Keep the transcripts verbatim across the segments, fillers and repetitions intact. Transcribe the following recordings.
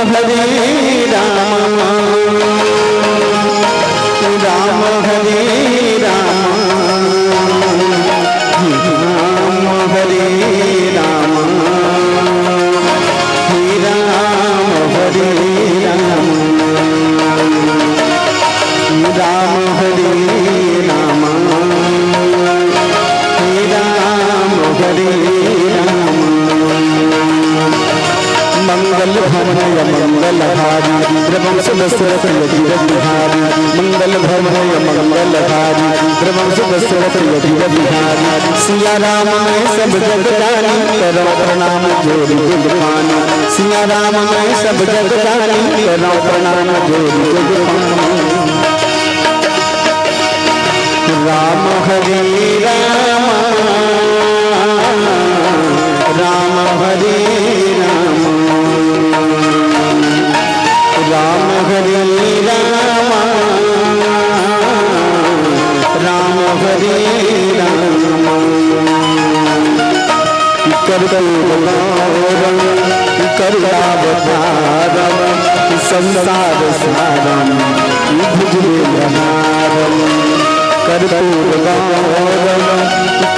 हरे राम, राम हरे राम, राम हरे राम, हे राम हरे राम, राम हरे राम, हे राम हरे राम। मंगल भवन अमंगल हारी, रघुवंश दशरथ यदुवर बिहारी। मंगल भवन अमंगल हारी, रघुवंश दशरथ यदुवर बिहारी। सिया राम मैं सब जग जानी, करौं प्रणाम जोरि जुग पानी। सिया राम मैं सब जग जानी, करौं प्रणाम जोरि जुग पानी। राम हरे राम, राम हरे राम, राम हरे राम, राम हरे राम। कर्पूर गौरम करुणावतारम संसार सारम भुजगेन्द्रहारम। कर्पूर गौरम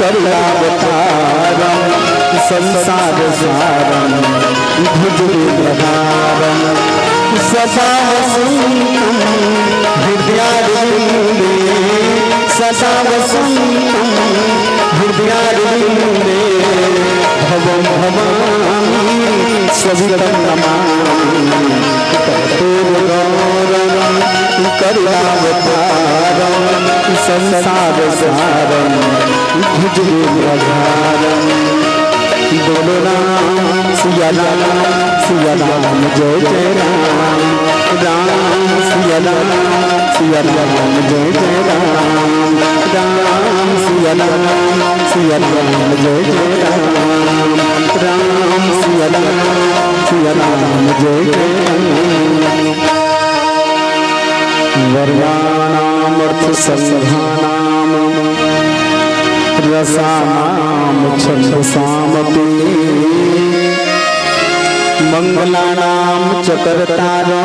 करुणावतारम संसार सारम भुजगेन्द्रहारम। सदा वसंतम हृदयारविंदे, सदा वसंतम हृदयारविंदे, भवं भवामि सवितं नमामि। कर्पूर गौरम करुणावतारम संसार सारम भुजगेन्द्रहारम। बोलो राम सिया राम, सिया राम जय जय राम। राम सिया राम, सिया राम जय जय राम। राम सिया राम, सिया राम जय जय राम। राम सिया राम, सिया राम जय जय राम। वर्णानामर्थसंघानां रसानां छन्दसामपि। मङ्गलानां च कर्तारो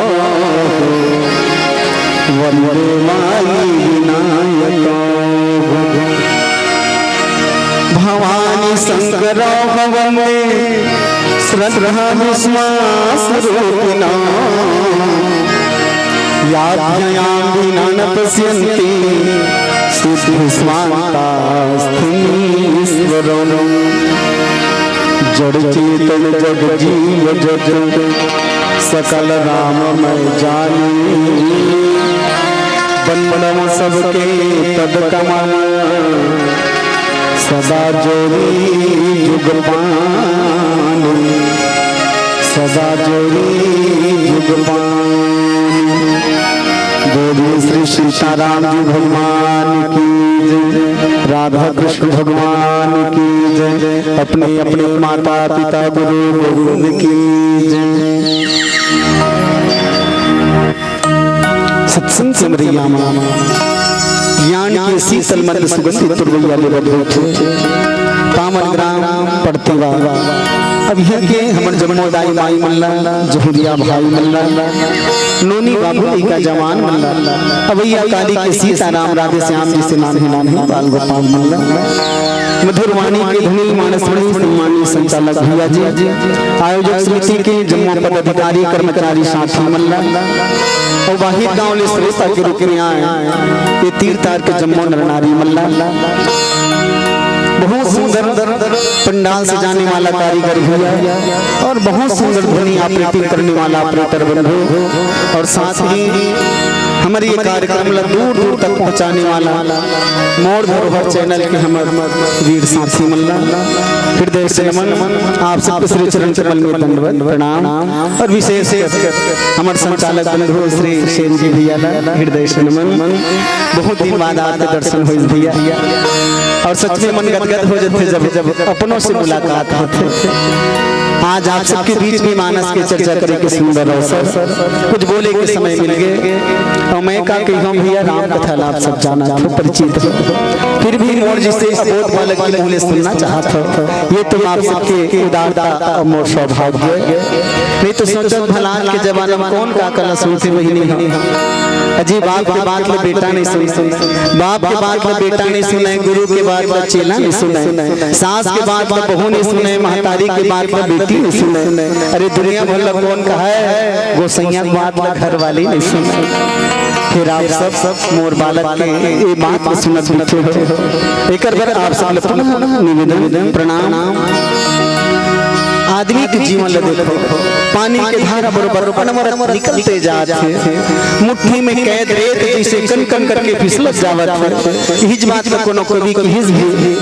वन्दे वागीविनायको। भवानी शंकरो वन्दे श्रद्धा विश्वास रूपिणो। याभ्यां विना न पश्यन्ति सिद्धि स्वान्तास्थिनीश्वरम्। जड़ चेतन जग जीव जग सकल राम मैं जानी। बंदन सबके पद कमल सदा जोरी जुग पानी, सदा जोरी जुग पानी। बोलिए श्री सीताराम जी भगवान की जय, राधा कृष्ण भगवान की जय, अपने अपने माता पिता गुरु गोविंद की जय। सत्संग सिमरिया मा ज्ञान के शीतल मंद सुगंध तुरवैया ले बधोथे पावन ग्राम पड़तेवा। अब इहाँ के हमर जम्मो दाई माई मन ला, जहुरिया भाई मन ला, नोनी बाबू लइका जवान मन ला, अवैया काली के सीताराम राधे श्याम जइसे नान्हे नान्हे बाल गोपाल मन ला, मधुर वाणी के धनी मानस मणि सम्मानित संचालक भैया जी, आयोजक समिति के जम्मो पदाधिकारी कर्मचारी साथी मन ला, अउ बाहिर गांव ले श्रोता के रूप में आए ये तीर तार के जम्मो नर नारी मन ला। बहुत सुंदर पंडाल सजाने वाला कारीगर भैया और बहुत सुंदर ध्वनि operating करने वाला operator बंधु और साथ ही हमर ये कार्यक्रम ला दूर दूर तक पहुंचाने वाला मोर धरोहर channel के हमर वीर साथी मन ला हृदय से नमन। आप सबके श्री चरण कमल में दंडवत प्रणाम और विशेष कर हमर संचालक बंधु श्री शेर जी भैया ला हृदय से नमन। बहुत दिन बाद आपके दर्शन होइस भैया, और सच में मन गदगद हो जाथे जब, जब अपनों से मुलाकात होथे। आज आप सबके बीच में मानस के चर्चा करे के सुंदर अवसर, कुछ बोले के समय मिल गए, और मैं का कहूँ भैया, राम कथा ला आप सब जानत हो, परिचित हो। फिर भी मोर जैसे अबोध बालक के मुँह ले सुनना चाहत हो, ये तो आप सबके उदारता अउ मोर सौभाग्य। नहीं तो सोचत भलान के जमाना में कौन का कला सुनथे बहिनी हो। अजी, बाप के बात ल बेटा नहीं सुने, बाप के बात ल बेटा नहीं सुने, गुरु के बात ल चेला नहीं सुने, सास के बात ल बहू नहीं सुने, महतारी के बात ल बेटी नहीं सुने। अरे, दुनिया भर ल कौन कहे, गोसैया के बात ल घरवाली नहीं सुने। फिर आप सब मोर बालक के ये बात ल सुनत बइठे हो। एकर बर आप सब ल पुनः निवेदन, प्रणाम। आदमी के जीवन ल देखो, पानी के धारा बरोबर अनवरत निकलते जात हे। मुट्ठी में कैद रेत जैसे कन कन करके फिसलत जावत हे। इहिच बात ल कोनो कवि किहिस भी,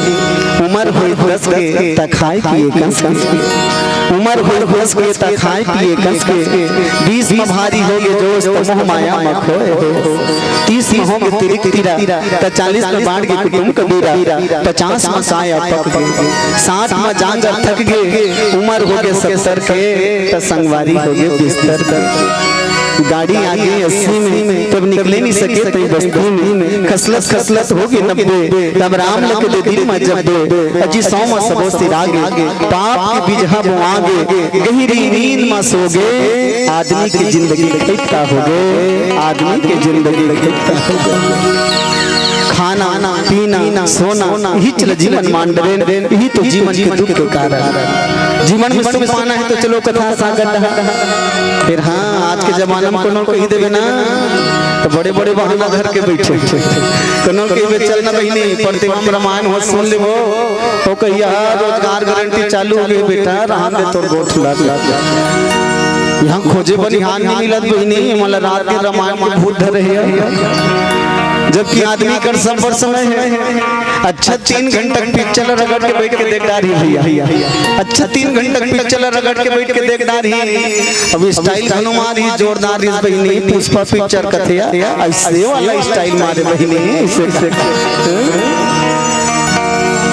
"उमर होय दस के त खाय पिए कस के।" उमर होय दस के त खाय पिए कस के, बीस म भारी होगे जोश त मोह माया म खोए हो। तीस म होगे तिरिक तिरा, त चालीस म बांट के कुटुम कबीरा, पचास म काय पक गे, साठ म जांगर थक गे, उमर होगे सत्तर के, त संगवारी होगे बिस्तर के। गाड़ी आगे अस्सी में, तब निकले नहीं सके तई बस्ती में, खसलत खसलत होगे नब्बे, तब राम लके दे दिल म जब्बे, अजी सौ म सबो सिरागे, पाप के बिजहा बोआगे, गहिरी नींद म सोगे, आदमी के जिंदगी खत्ता होगे, आदमी के जिंदगी खत्ता होगे। खाना, पीना, सोना, इही चल जीवन मान डरेन, इही तो जीवन के दुख के कारण। जीवन में सुख पाना हे तो चलो कथा सागर डहा। फिर हाँ, आज के जमाना में कोनो कहि देबे ना, त बड़े-बड़े बहाना धर के बइठे। कोनो कहिबे, "चल ना बहिनी, प्रतिमा म रामायण हो सुन लेबो।" ओ कहिया, "रोजगार गारंटी चालू होगे बेटा, रहन दे तोर गोठ ला।" इहाँ खोजे बनिहार नहीं मिलत बहिनी, मोला रात के रामायण के भूत धरे हे। जबकि आदमी कर सब्बर समय हे। अच्छा तीन घंटा पिक्चर रगड़ के बइठ के देख डारही भइया, अच्छा तीन घंटा पिक्चर रगड़ के बइठ के देख डारही। अब स्टाइल घलो मारही जोरदार रिहिस बहिनी, पुष्पा पिक्चर कथे अइसे वाला स्टाइल मारे बहिनी, अइसे, अइसे।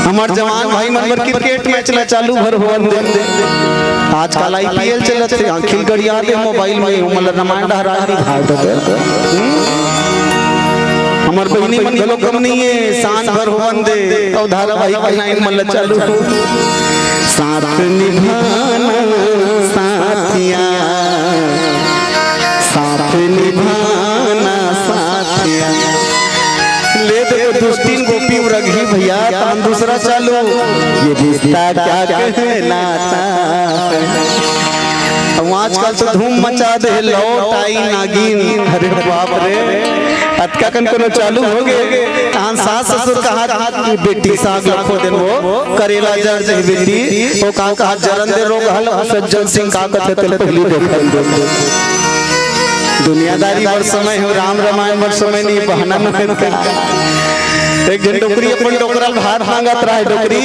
हमर जवान भाई मन बर क्रिकेट मैच ला चालू भर होवन दे। आजकल आईपीएल चलत हे, आँखी ल गड़िया दे मोबाइल में, ओमन ला रामायण डहा राहरी भाग दे। हम्म? हमर बहिनी मन घलो कम नहीं हे, सांझ भर होवन दे, अउ धारावाहिक के लाइन मन ला चालू हो। साथ निभाना साथिया, साथ निभाना साथिया। ले देखो, दुस्तीन गोपी उरगही भइया, तहन दूसरा चालू। ये रिश्ता क्या कहलाता है? अब आजकल तो धूम मचा दे, लौट आई नागिन। अरे बाप रे, अतका कन कोनो चालू होगे। तहन सास ससुर कहा कि बेटी साग लखो देन वो, करेला जर जही बेटी, वो का कहा जरन दे रोग हल, सज्जन सिंह का कथे तेल पहली देखल दे। दुनियादारी बर समय हो, राम रामायण बर समय नहीं, बहाना न का। एक झन डोकरी अपन डोकरा ल भात मांगत रहे, डोकरी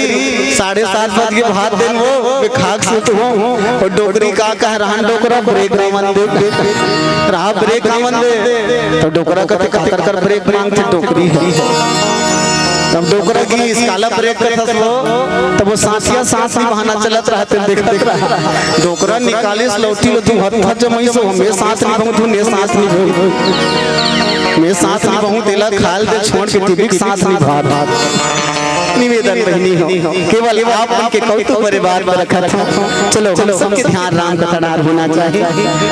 साढ़े सात बज के भात देन वो, मैं खाक सुत हूँ। और डोकरी का कह रहा डोकरा ब्रेक रावन दे, रहा ब्रेक रावन दे। तो डोकरा कथे काकर कर ब्रेक मांगथे डोकरी हे। तब डोकरा गिस, काला ब्रेक कथस वो, तब वो साथिया साथ निभाना चलत रहा, तेन देखत रहा। डोकरा निकालिस लौठी ल दू हत्था जमइस, हमें साथ निभाऊं, तू ने साथ निभाऊं, मैं साथ निभाऊं, तेला खाल दे छोड़ के टिबिक साथ निभा। निवेदन बहिनी हो, केवल आप मन के कौतुक बरे बात पर रखत हो। चलो, हम सबके ध्यान राम कथा डार होना चाहिए।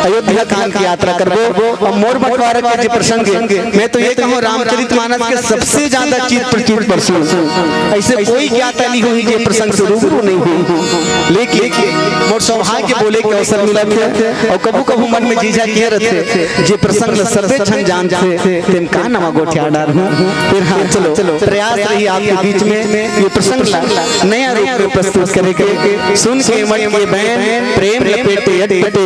अयोध्या कांड की यात्रा करबो। अब मोर बंटवारा के जे प्रसंग हे, मैं तो ये कहूँ रामचरित मानस के सबसे ज्यादा चित प्रचुर प्रसंग। अइसे कोई ज्ञाता नहीं होही जे प्रसंग से रूबरू नहीं होही। लेकिन मोर सौभाग्य बोले के अवसर मिलत हे और कभू कभू मन में झिझक ये रथे जे प्रसंग ल सबे झन जानथे, तेन का नवा गोठिया डारहूं। फिर हाँ, चलो, प्रयास रही आपके बीच में ये प्रसंग ला नया रूप में प्रस्तुत करे के। सुन के मन के बैन, प्रेम लपेटे अटपटे,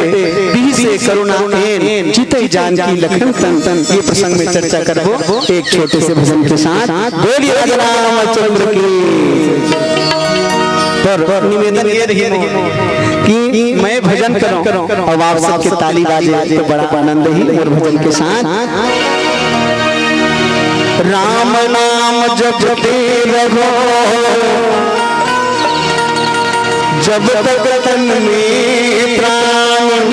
बिहसे करुणा एन, चितई जानकी लखन तन तन। ये प्रसंग में चर्चा करबो एक छोटे से भजन के साथ। बोलिए रामचंद्र की। पर निवेदन ये रही कि मैं भजन करूं और आप सबके ताली बाजे तो बड़ा आनंद ही मोर भजन के साथ। राम नाम जपते रहो जब तक तन में प्राण,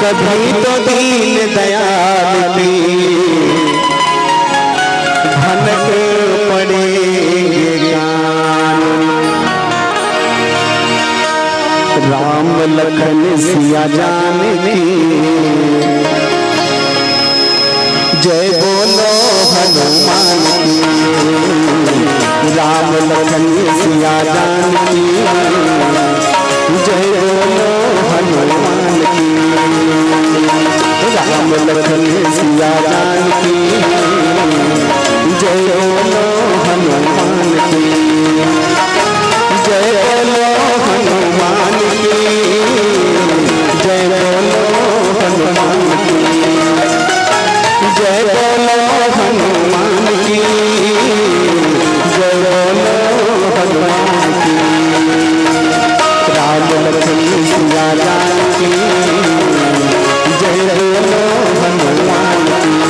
कभी तो दीन दयाल की भनक पड़ेंगे कान। राम लखन सिया जान की जय बोलो हनुमान की। राम लखन सिया जान की जय बोलो हनुमान की। राम लखन सिया जान की जय बोलो हनुमान की। जय बोलो हनुमान की। जय बोलो हनुमान की। जय बोलो हनुमान की। जय बोलो हनुमान की। राम लखन सिया जान की। जय बोलो हनुमान की।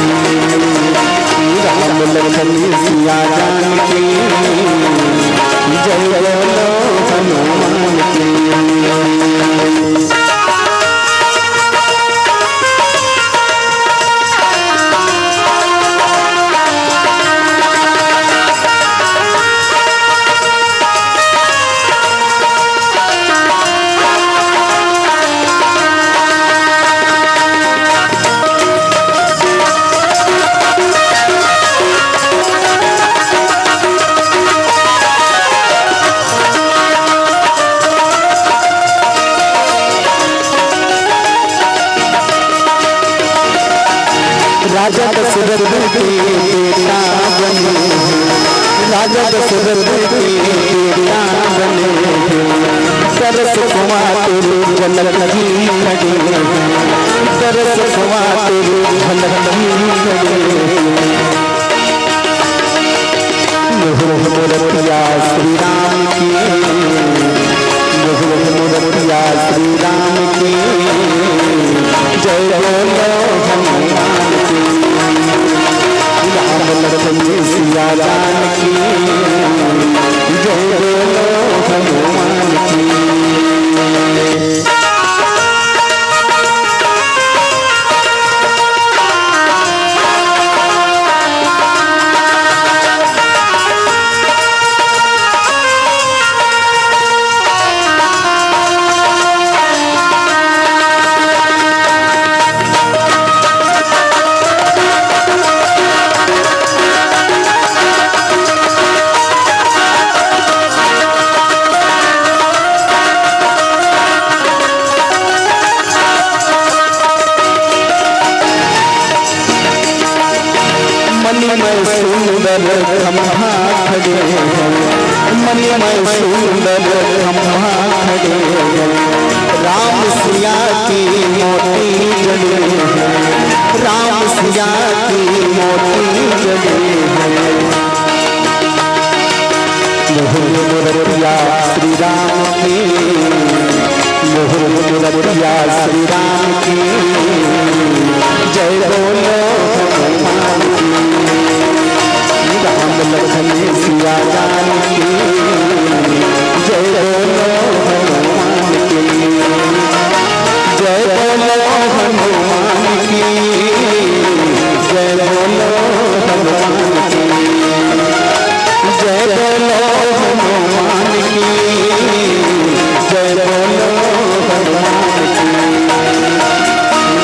राम लखन सिया जान की। जय बोलो हनुमान की। राजा दशरथ के बेटा बने हैं, राजा दशरथ के बेटा बने हैं। दरस कुमार जनक जी खड़े हैं, दरस कुमार जनक जी खड़े हैं। मुहुर मुरतिया श्री राम की, मुहुर मुरतिया श्री राम की, जय बोलो हनुमान की। राम लखन सिया जान की, जय बोलो हनुमान की। मणिमय सुंदर खंभा खड़े हैं, मणिमय सुंदर खंभा खड़े हैं। राम सिया की मोती जड़े हैं, राम सिया की मोती जड़े हैं। मुहुर मुरतिया श्री राम की, मुहुर मुरतिया श्री राम की, जय बोलो हनुमान की। राम लखन सिया जान की, जय बोलो हनुमान की। जय बोलो हनुमान की, जय बोलो हनुमान की, जय बोलो हनुमान की, जय बोलो हनुमान की।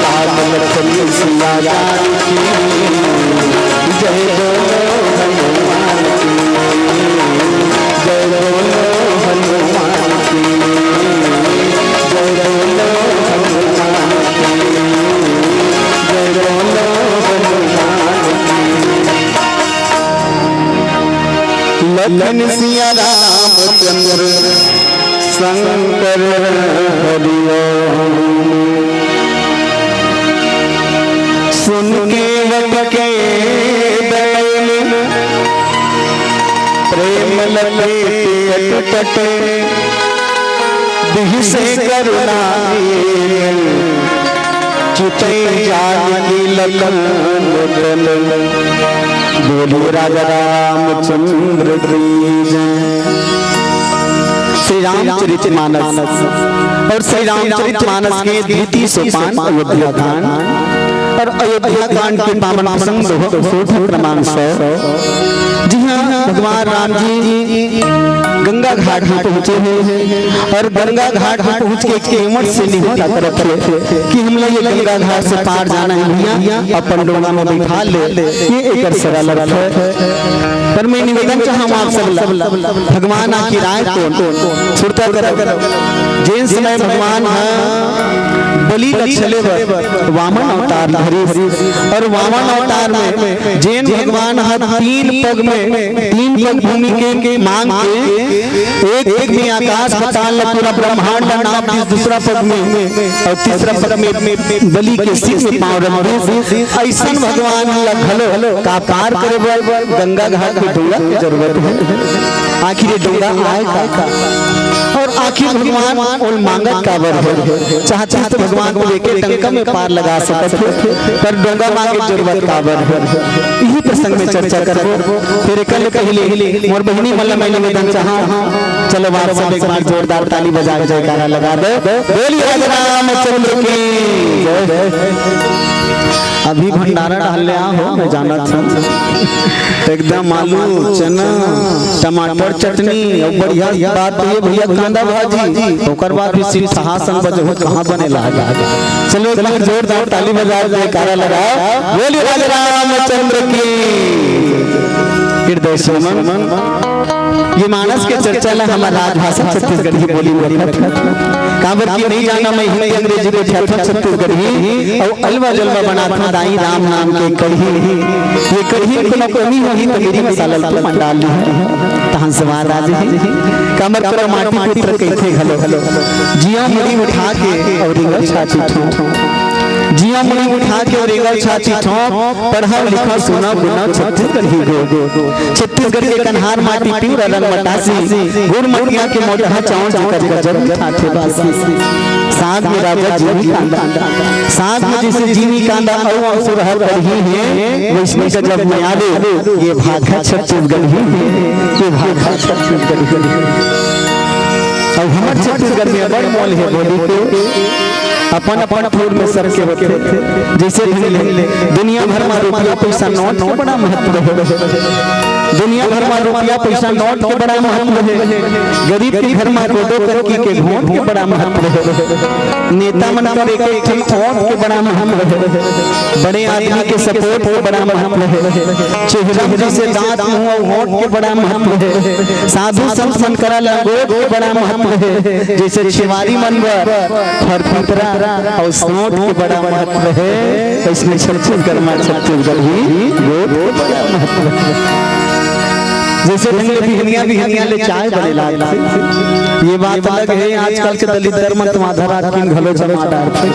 लाल लखन सिया जान की, जय बोलो हनुमान की, जय बोलो हनुमान की, जय बोलो हनुमान की, जय बोलो हनुमान की। लखन सिया रामचंद्र शंकर हरि ओम। सुन केवट के बैल प्रेम लपेटे अटपट, बिहसे करुणा चितई जानकी लखन तन। बोलो राजा रामचंद्र की जय। श्री रामचरित मानस और श्री रामचरित मानस के द्वितीय सोपान अयोध्या कांड और अयोध्या कांड के पावन प्रसंग सोरठा क्रमांक सौ। जी हाँ, भगवान राम जी गंगा घाट में पहुँचे हैं और गंगा घाट में पहुँच के केवट से निहोरा करत हे कि हमला ये गंगा घाट से पार जाना है भैया, अपन डोंगा में बैठा ले, ये एकर सरल अर्थ है। पर मैं निवेदन चाहूँ आप सब ला, भगवान आखिर आए कोन, सुरता करो। जेन समय भगवान ह बलि ल छले बर वामन अवतार धरिस और वामन अवतार में जेन भगवान ह तीन पग में, तीन पग भूमि के मांग के, एक पग में आकाश पाताल ल पूरा ब्रह्मांड ल नाप दिस, दूसरा पग में और तीसरा पग में बलि के सिर में पाँव रख दिस। अइसन भगवान ल घलो का पार करे बर गंगा घाट के डोंगा के जरूरत है। आखिर ये डोंगा आए का, और आखिर भगवान ओला मांगत काबर हे? चाहतिस त भगवान ओला एके डंका में पार लगा सकत हे, पर डोंगा मांगे जरूरत काबर हे? इही प्रसंग में चर्चा करबो। फेर एकर ले पहिले मोर बहिनी मन ला मैं निवेदन चाहूँ, चलो आप सब एक बार जोरदार ताली बजा के जयकारा लगा दो। बोलिए राजा रामचंद्र की जय। अभी भंडारा डाल ले आ हो, मैं जानत हूँ। एकदम आलू, चना, टमाटर चटनी और बढ़िया बात ये भैया कांदा भाजी, ओकर बाद भी सिर्फ सहा संग बजे हो, कहाँ बने लागा। चलो एक बार जोरदार ताली बजा के जयकारा लगाओ, बोलिए राजा रामचंद्र की। हृदय सुमन। ये मानस के चर्चा ला हमर राजभाषा छत्तीसगढ़ी बोली में रखत हन। काबर कि नहीं जाना मैं हिंदी अंग्रेजी के ठेठा छत्तीसगढ़ी अउ अलवा जलवा बनात हन दाई राम नाम के कढ़ी। ये कढ़ी में कोनो कमी होही त मेरी मसाला ला तो मंडाल ली है। तहन स्वाद आ जाही। काबर करो माटी पुत्र कहिथे घलो। जिया मुड़ी उठा के और रिंगल छाती ठोंक। जिया मुड़ी उठा के और रिंगल छाती ठोंक। पढ़ा लिखा सुना गुना छत्तीसगढ़ी गो। छत्तीसगढ़ के कन्हार माटी पिंवरा रंग मटासी, गुड़ मटिया के मोटहा चाउर जेकर गजब ठाठे बासी। साग में राजा जीवी कांदा, साग में जैसे जीवी कांदा अउ अउ सुरहा करही हे, वैसने गजब में आवे ये भाखा छत्तीसगढ़ी हे, ये भाखा छत्तीसगढ़ी हे। अउ हमर छत्तीसगढ़ में बड़ मोल हे बोली के। अपन अपन ठउर में सबके होथे। जइसे ढंग ले दुनिया भर म रुपया पइसा नोट के बड़ा महत्व हे। दुनिया भर म रुपया पइसा नोट के बड़ा महत्व हे। गरीब के घर म दो दो कनकी के घोंट के बड़ा महत्व हे। नेता मन कर एक एक ठन ओंठ के बड़ा महत्व हे। बड़े आदमी के सपोर्ट के बड़ा महत्व हे। चेहरा में जइसे दांत, मुंह अउ होंठ के बड़ा महत्व हे। साधु संत मन करा लंगोट के बड़ा महत्व हे। जइसे छेवारी मन बर फरफितरा अउ सोंठ के बड़ा महत्व हे, अइसने छत्तीसगढ़ म छत्तीसगढ़ी गोठ के बड़ा महत्व हे। जइसे ढंग ले बिहनिया बिहनिया ले चाय बने लागथे। ये बात अलग हे, आजकल के दलिद्दर मन तो आधा रात किन घलो जमा डारथे।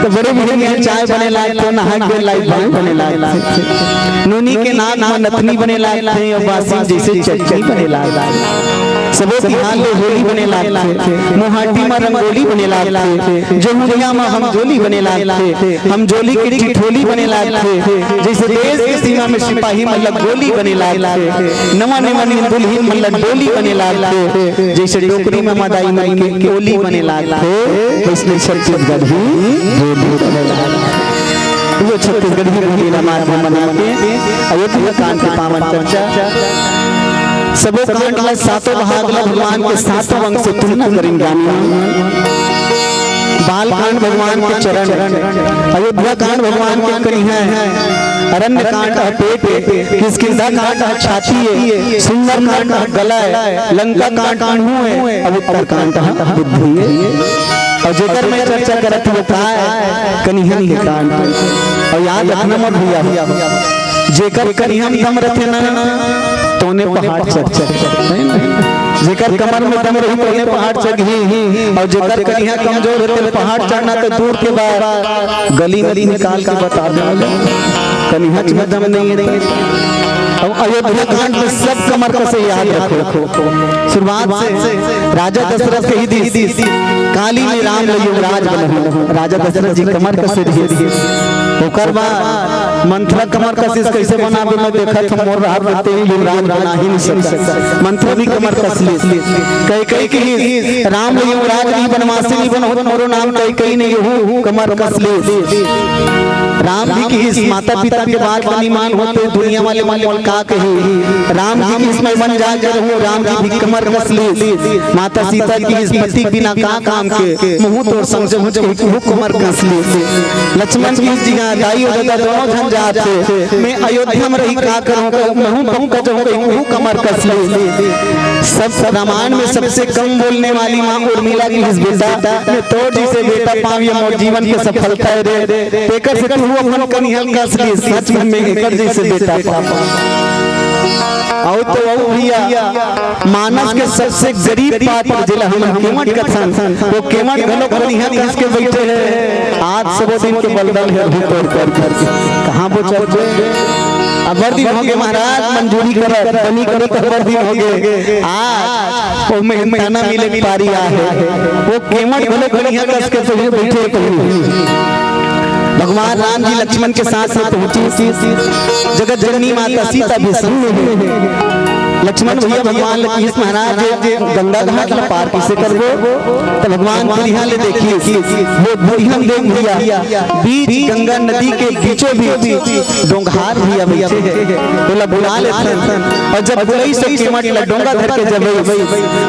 त बड़े बिहनिया चाय बने लागथे, नहा के लाई बाई बने लागथे। नोनी के नाक म नथनी बने लागथे अउ बासी जइसे चटनी बने लागथे। सबो तिहार ले होली बने लागथे, मुहाटी म रंगोली बने लागथे, जहुरिया म हमजोली बने लागथे, हमजोली के ठिठोली बने लागथे, जइसे देश के सीमा में सिपाही मन ल गोली बने लागथे, नवा नवा दुल्हिन मन ल डोली बने लागथे, जइसे डोकरी म मदाई मन के ओली बने लागथे, वइसने छत्तीसगढ़ी बोली बने लागथे। वो छत्तीसगढ़ी बोली ला माध्यम बना के अयोध्या कांड के पावन चर्चा। सबो कांड ला, सातों भाग ला भगवान के सातों अंग से तुलना करिन जानी। बाल कांड भगवान के चरण, अयोध्या कांड भगवान के करिहा, अरण्य कांड ह पेट, किष्किंधा कांड ह छाती, सुंदर कांड ह गला, लंका कांड मुंह, अउ उत्तर कांड ह बुद्धि। अउ जेकर मैं चर्चा करत हूँ, वो काय कनिहा के कांड। अउ याद रखना मत भैया, जेकर कनिहा में दम रथे ना, तोने पहाड़ चढ़ चढ़, जेकर कमर में दम रही, तोने पहाड़ चढ़ही। अउ जेकर कनिहा कमजोर हे, तेला पहाड़ चढ़ना तो दूर के बात, गली गली निकाल के बता दे, कनिहा में दम नहीं हे। अउ अयोध्या कांड में सब कमर कसे याद रखो। शुरुआत से राजा दशरथ कहि दिस, काली में राम ल युवराज बनाहूं। राजा दशरथ जी कमर कसे दिस। ओकर बाद मंथरा कमर कसिस, कइसे बनाबे, मैं देखत हूँ, मोर रहत में तें युवराज बना ही नहीं सकत। मंथरा भी कमर कस लिस। कैकेयी कहिस, राम ल युवराज नहीं बनवासी नहीं बनहूं, मोरो नाम कैकेयी नहीं हूँ, कमर कस लिस। राम भी कहिस, माता पिता के बात ल नहीं मानहूं त दुनिया वाले मन मोला का कही, राम जी किहिस मैं वन जाके रहूं, राम जी भी कमर कस लिस। माता सीता किहिस पति बिना का काम के, महूं तोर संग जाहूं, कहूं कमर कस लिस। लक्ष्मण किहिस जी हां, दाई अउ ददा दोनों झन जात हे, मैं अयोध्या में रही का करहूं, कहूं महूं पक्का जाहूं, कहूं कमर कस लिस। सब रामायण में सबसे कम बोलने वाली मां उर्मिला किहिस बेटा, मैं तोर जइसे बेटा पांव, ये मोर जीवन के सफलता हे रे। तेकर से तू अपन कनिहा कस लिस, सच में मैं एकर जइसे बेटा पांव। अउ तो अउ भइया, मानस के सबसे गरीब पात्र जेला हमन केवट कथन, वो केवट घलो कनिहा कस के बइठे हे। आज सबो दिन के बलदल हे अभी तोर कर कर। कहां वो चल दे? अब्बड़ दिन होगे महाराज, मंजूरी करत, बनी करत अब्बड़ दिन होगे। आज ओ मेहनताना मिले के पारी आहे। वो केवट घलो कनिहा कस के तोहे बइठे कहीं। भगवान राम जी लक्ष्मण के साथ में पहुंचिस। जगत जननी माता सीता भी संग में हे। लक्ष्मण भइया भगवान ल किहिस महाराज, गंगा घाट ल पार कइसे करबो? त भगवान करिहा ले देखिस, वो बुढ़िया देख भइया, बीच गंगा नदी के बीचों बीच डोंगहार भइया बइठे हे, ओला बुला लेथन। अउ जब बुलाइस ओ केवट ला डोंगा धर के जबइस,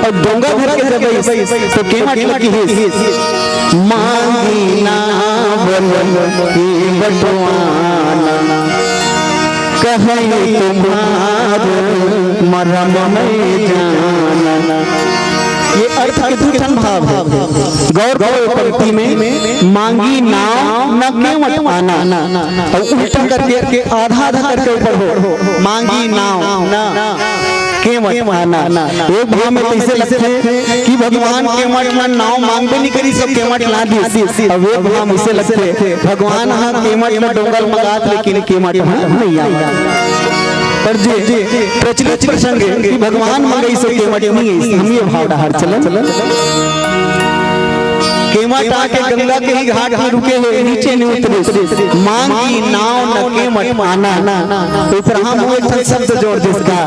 अउ डोंगा धर के जबइस, त केवट ला किहिस, मांगी नाव केवट आना, कहै तुम्हार मरम मैं जाना। ये अर्थ के दू ठन भाव हे। गौर करो पंक्ति में, मांगी नाव न केवट आना, अउ उल्टा करके, करके आधा आधा करके पढ़ो, मांगी नाव न केवट आना। एक भाव में कइसे लगथे कि भगवान केवट ला नाव मांगबे नइ करिस, सब केवट ला दिस। अउ एक भाव में अइसे लगथे, भगवान ह केवट ला डोंगा ल मंगात, लेकिन केवट ह नइ आय। पर जे प्रचलित प्रसंग हे कि भगवान मंगइस ओ केवट नइ आइस, हम ये भाव डहार चलन। केवट आके गंगा के ही घाट में रुके हे, नीचे नइ उतरिस। मांगी नाव न केवट आना। ऊपर हम वो एक ठन शब्द जोड़ दिस का,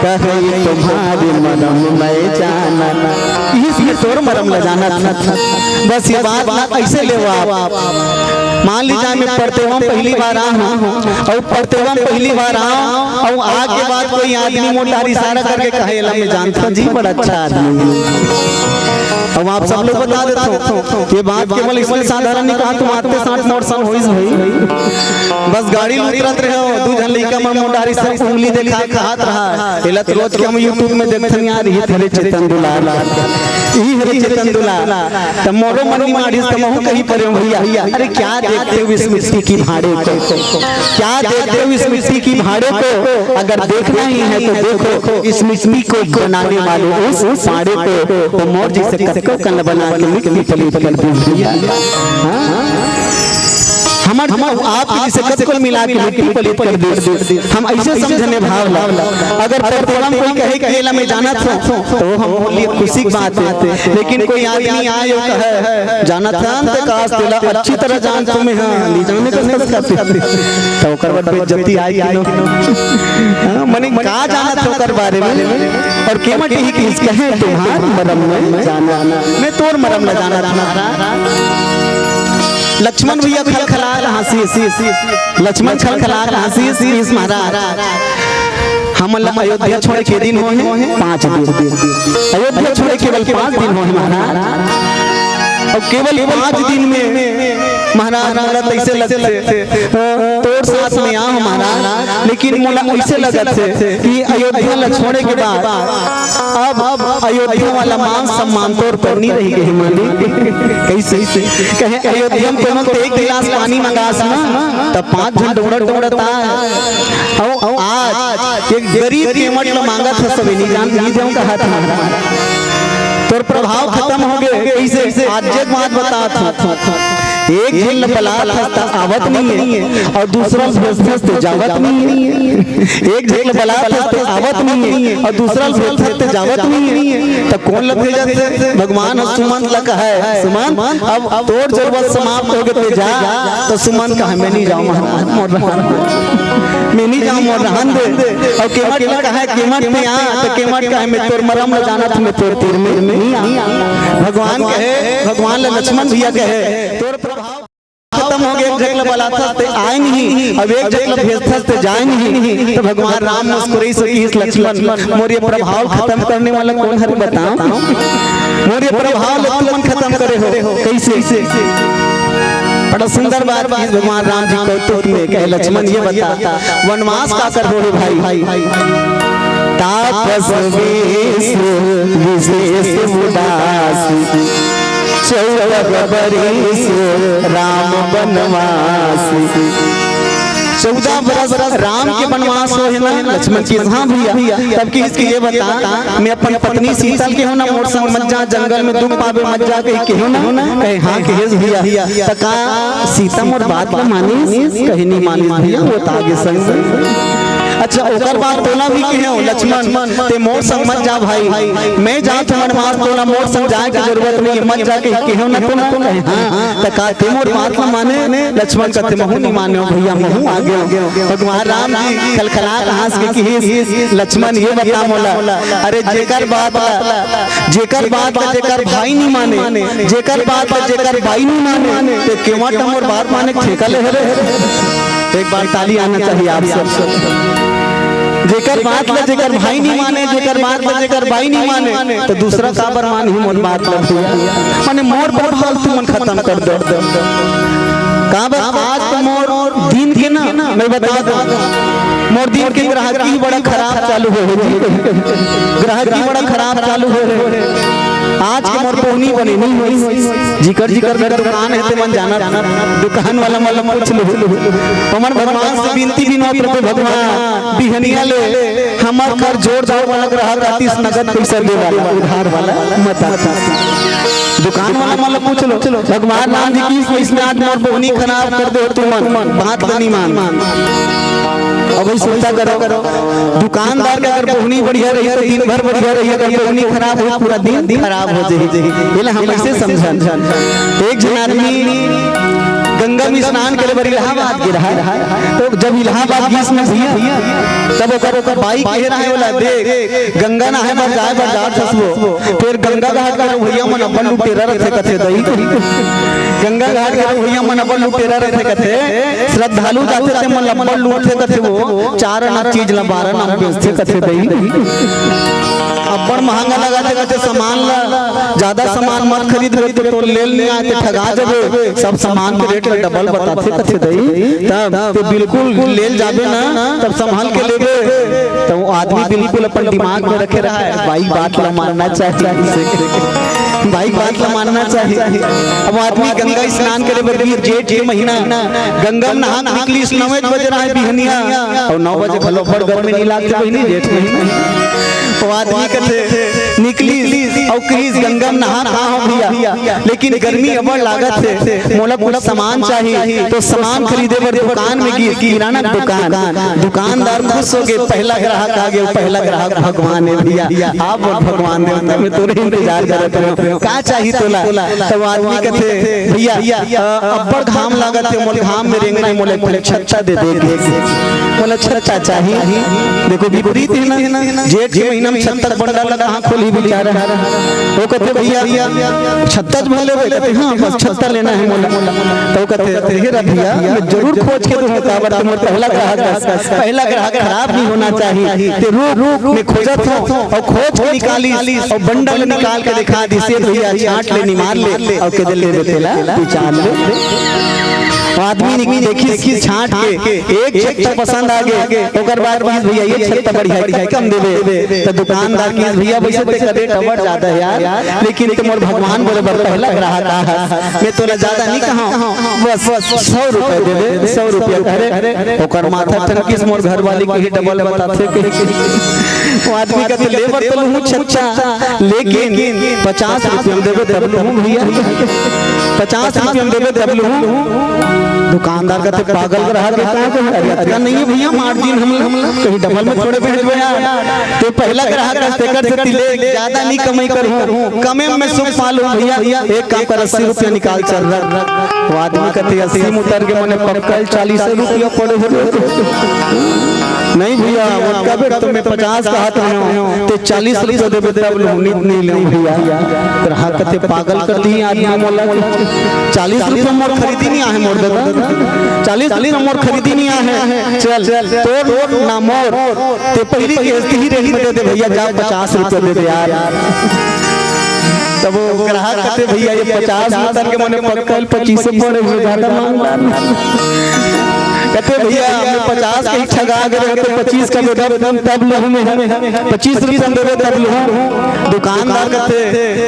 कहै तुम्हार मरम मैं जाना। इही से तोर मरम ल जानत हंव। बस ये बात ला अइसे लेवा आप। मान लीजा मैं परतेवा म पहली बार आय हंव, अउ परतेवा म पहली बार आय हंव, अउ आके बाद कोई आदमी मोर डहार इशारा करके कहे, "एला मैं जानत हंव जी, बड़ा अच्छा आदमी हे।" अब आप सब लोग बता देथव, ये बात केवल इसलिए साधारण नइ कहत हंव, आते साथ मोर संग होइस भाई। बस गाड़ी ले उतरत रहेंव, दू झन लइका मन मोर डहार अइसे उंगली देखा के कहत रहा, "एला तो रोज के हम YouTube में देखथन यार, ये हरे चेतन दुलार, ये हरे चेतन दुलार।" त मोरो मन निमाड़िस, त महूं कहि परेंव, "भइया, अरे क्या देखते हो इस मिट्टी की भाड़े को, क्या देखते हो इस मिट्टी की भाड़े को? अगर देखना ही है तो देखो इस मिट्टी को बनाने वाले उस पाड़े को।" त मोर जइसे कतको कन बना के मिट्टी पलीत कर दिस भइया। हां? हमर, हमर आप जइसे कतको मिला के मिट्टी पलीत कर दिस। हम अइसे समझन ए भाव ला। अगर परतेवा म कोई कहे कि एला मैं जानत हंव, त हमर लिए खुशी के बात हे। लेकिन कोई आदमी आय अउ कहे, "जानत हंव, त कास तेला अच्छी तरह जानत हंव मैं, हां, नइ जाने का संस्कार।" त ओकर बाद बेइज्जती आय कि नो? हां, मने का जानत हंव ओकर बारे में? अउ केवट ही किहिस, कहै तुम्हार मरम मैं जाना, मैं तोर मरम ल जानत हंव। लक्ष्मण भइया खलखला के हांसिस, लक्ष्मण खलखला के हांसिस, किहिस महाराज, हमन ला अयोध्या छोड़े के दिन होहे पांच दिन। अयोध्या छोड़े केवल पांच दिन होहे महाराज। अउ केवल पांच दिन में महाराज, मोला त अइसे लगथे, तोर साथ में आय हंव महाराज, लेकिन मोला अइसे लगथे कि अयोध्या ला छोड़े के बाद अब, अब अयोध्या वाला मान सम्मान तोर पर नइ रहि गे हे मालिक। कइसे? कहे, "अयोध्या म कोनो एक गिलास पानी मंगास ना, त पांच झन डोंगड़ा डोंगड़ा ता।" अउ, अउ आज एक गरीब केवट ल मांगत हस, सबे नइ जान, नइ देंव कहत हंव। तोर प्रभाव खतम होगे। कइसे? आज एक बात बतात हंव। एक झन ल बलात हस त आवत नइ हे, अउ दूसरा ल भेजथस त जावत नइ हे। एक झन ल बलात हस त आवत नइ हे, अउ दूसरा ल भेजथस त जावत नइ हे। त कोन ल भेजत हे? भगवान ह सुमंत ल कहय, "सुमंत, अब तोर जरूरत समाप्त होगे, ते जा।" त सुमंत कहय, "मैं नइ जांव महाराज, मोर रहन दे। मैं नइ जांव, मोर रहन दे।" अउ केवट ल कहय, "केवट, ते आ।" त केवट कहय, "मैं तोर मरम ल जानत हंव, मैं तोर तीर में नइ आंव।" भगवान कहे, भगवान ल लक्ष्मण भइया कहे, तोर प्रभाव खतम हो गे, एक झक ल बलाथस ते आय नहीं, अब एक झक ल भेजथस ते जाय नहीं। तो भगवान राम मुस्कुराइस अउ किहिस, लक्ष्मण, मोर ये प्रभाव खतम करने वाला कोन हरे बताव? मोर ये प्रभाव ल तुमन खतम करे हो, कइसे? बड़ा सुंदर बात किहिस भगवान राम जी कौतुक में, कहे, लक्ष्मण, ये बता, वनवास काकर होहे भाई? तापस वेस विशेष उदास, चौदह बरिस राम बनवास। चौदह बरस राम के बनवास होहे ना, लक्ष्मण किहिस, हाँ भैया। तब किहिस कि ये बता, मैं अपन पत्नी सीता ल केहेंव ना मोर संग मत जा, जंगल में दुख पाबे मत जा कहि केहेंव ना? कहे, हाँ किहिस भैया। त का सीता मोर बात ल मानिस? कहे, नहीं मानिस भैया, वो त आगे संग में। अच्छा, ओकर बाद तोला भी केहेंव लक्ष्मण, ते मोर संग मत जा भाई, मैं जात हंव वनवास, तोला मोर संग जाय के जरूरत नहीं हे, मत जा कहि केहेंव ना तोला? कहे, हाँ। त का ते मोर बात ल माने? लक्ष्मण कथे, महूं नहीं मानेंव भैया, महूं आगेंव। भगवान राम जी खलखलात हाँस के किहिस, लक्ष्मण, ये बता मोला, अरे जेकर बात ल, जेकर बात ल जेकर भाई नहीं माने, जेकर बात ल जेकर बाई नहीं माने, ते केवट मोर बात माने ठेका ले हरे। एक बार ताली आना चाहिए आप सब। जेकर बात ल जेकर भाई नहीं माने, जेकर बात ल जेकर बाई नहीं माने, तो दूसरा काबर मानही मोर बात ल भैया? माने मोर प्रभाव तुमन खतम कर दो। काबर आज तो मोर दिन के ना, मैं बता दूं, मोर दिन के ग्राहकी ही बड़ा खराब चालू होहे जी। ग्राहकी बड़ा खराब चालू होहे। आज के मोर बोहनी बने नहीं होइस। जिकर जिकर घर दुकान हे ते मन जानत, दुकान वाला मन ल पूछ लो। हमर भगवान से बिनती बिनौत रथे, भगवान बिहनिया ले हमर घर जोर जोर वाला ग्राहक आतिस, नगद पइसा दे वाला, उधार वाला मत आतिस। दुकान वाला मन ल पूछ लो, भगवान राम जी किहिस, अइसने आज मोर बोहनी खराब कर दे तुमन, बात ल नहीं मान। अब वही सुनता करो, दुकानदार के अगर बोहनी बढ़िया रही तो दिन भर बढ़िया रही, अगर बोहनी खराब हो पूरा दिन खराब हो जाही। एला हम अइसे समझन, एक झन आदमी गंगा में स्नान करे बर इलाहाबाद गे रहा, तो जब इलाहाबाद गिस ना भैया, तब ओकर, ओकर बाई कहे रहा, बोला, देख, गंगा नहाए बर जाए बर जात हस वो, फेर गंगा घाट के भैया मन अब्बड़ लुटेरा रथे कथे दई। गंगा घाट के भैया मन अब्बड़ लुटेरा रथे कथे, श्रद्धालु जाथे ते मन अब्बड़ लूटथे कथे वो, चार आना चीज ला बारह आना बेचथे कथे दई। अब्बड़ महंगा लगाथे कथे सामान ला, ज्यादा सामान मत खरीद रे, तो तोर लेल नहीं आए ते ठगा जबे, सब सामान के रेट ला डबल बताथे कथे दई। तब ते बिल्कुल लेल जाबे ना, तब संभाल के लेबे। तो वो आदमी बिल्कुल अपन दिमाग में रखे रहा है, बाई बात ला मानना चाहिए, बाई बात ला मानना चाहिए। अब वो आदमी गंगा स्नान करे बर गिस, जेठ के महीना, गंगा में नहा के निकलिस, नौ बजे रहा है बिहनिया, अउ नौ बजे घलो बड़ गर्मी नहीं लागथे बहिनी जेठ महीना। वो आदमी कथे निकलिस अउ कहिस, गंगा में नहा के आहूं भैया, लेकिन गर्मी अब्बड़ लागत हे, मोला कुछ सामान चाही, तो सामान खरीदे बर दुकान में गिस, किराना दुकान। दुकानदार खुश हो गे, पहला ग्राहक आ गे, पहला ग्राहक भगवान हे भैया। आप बोल, भगवान देवता, मैं तोरे इंतजार करत रहेंव, का चाही तोला? तब आदमी कथे, भैया, अ, अब्बड़ घाम लागत हे, मोला घाम में रेंगना हे, मोला एक ठन छत्ता दे दे के। मोला छत्ता चाही। देखो, विपरीत हे ना, जेठ के महीना में छत्ता के बंडल ला कहाँ खोलही बेचारा। वो कथे, भैया, छत्ता च भर लेबे? कथे, हाँ, बस छत्ता लेना हे मोला। तो वो कथे, हे रे भैया, मैं जरूर खोज के दूंगा, काबर ते मोर पहला ग्राहक हस। पहला ग्राहक खराब नहीं होना चाहिए। ते रुक, रुक, मैं खोजत हंव, अउ खोज के निकालिस, अउ बंडल निकाल के देखा दिस, भैया, छांट ले, निमार ले, अउ कहे दे, ले बे तेला, पहचान ले। वो आदमी ने देखिस कि छांट के एक छत्ता पसंद आ गे, ओकर बाद कहिस, भैया, ये छत्ता बढ़िया हे, कम देबे? तो दुकानदार कहिस, भैया, वैसे ते रेट अब्बड़ ज्यादा हे यार, लेकिन ते मोर भगवान बरोबर पहला ग्राहक आ, मैं तोला ज्यादा नहीं कहंव, बस सौ रुपया दे दे, सौ रुपया। अरे, ओकर माथा ठनकिस, मोर घरवाली के ही डबल बताथे के। वो आदमी कथे, ले बर तो लूहूं छत्ता, लेकिन पचास रुपया में देबे तब लूहूं भैया, पचास रुपया में देबे तब लूहूं। दुकानदार कथे, पागल ग्राहक हे का? अरे, अतका नहीं हे भैया, मार्जिन हम, हम कहीं डबल में थोड़े भेजबे यार। ते पहला ग्राहक हस, तेकर सेती ले, ज्यादा नहीं कमाई करहूं, कमे में सुख पालूं भैया। एक काम कर, अस्सी रुपया निकाल चल रहा। वो आदमी कथे, अस्सी में उतर के मने पक्का चालीस रुपया पड़े हो। नहीं भैया, वो कबे तो मैं पचास कहत रहेंव, ते चालीस रुपया देबे तब लूहूं, नहीं, नहीं लेंव भैया। ग्राहक कथे, पागल कर दिस आदमी मोला। चालीस रुपया मोर खरीदी नहीं आहे मोर दादा, चालीस रुपया मोर खरीदी नहीं आहे। चल, तोर ना मोर, ते पहिली के इही रेट में दे दे भैया, जा पचास रुपया दे दे यार। तब वो ग्राहक कथे, "भैया, ये पचास में तन के मने पक्का पच्चीस पड़े हुए, ज्यादा मांग रहा है।" कथे, "भैया, मैं पचास के ही ठगा गए, तो पच्चीस का दे दो, तब लूँ मैं, पच्चीस रुपया दे दो, तब लूँ।" दुकानदार कथे,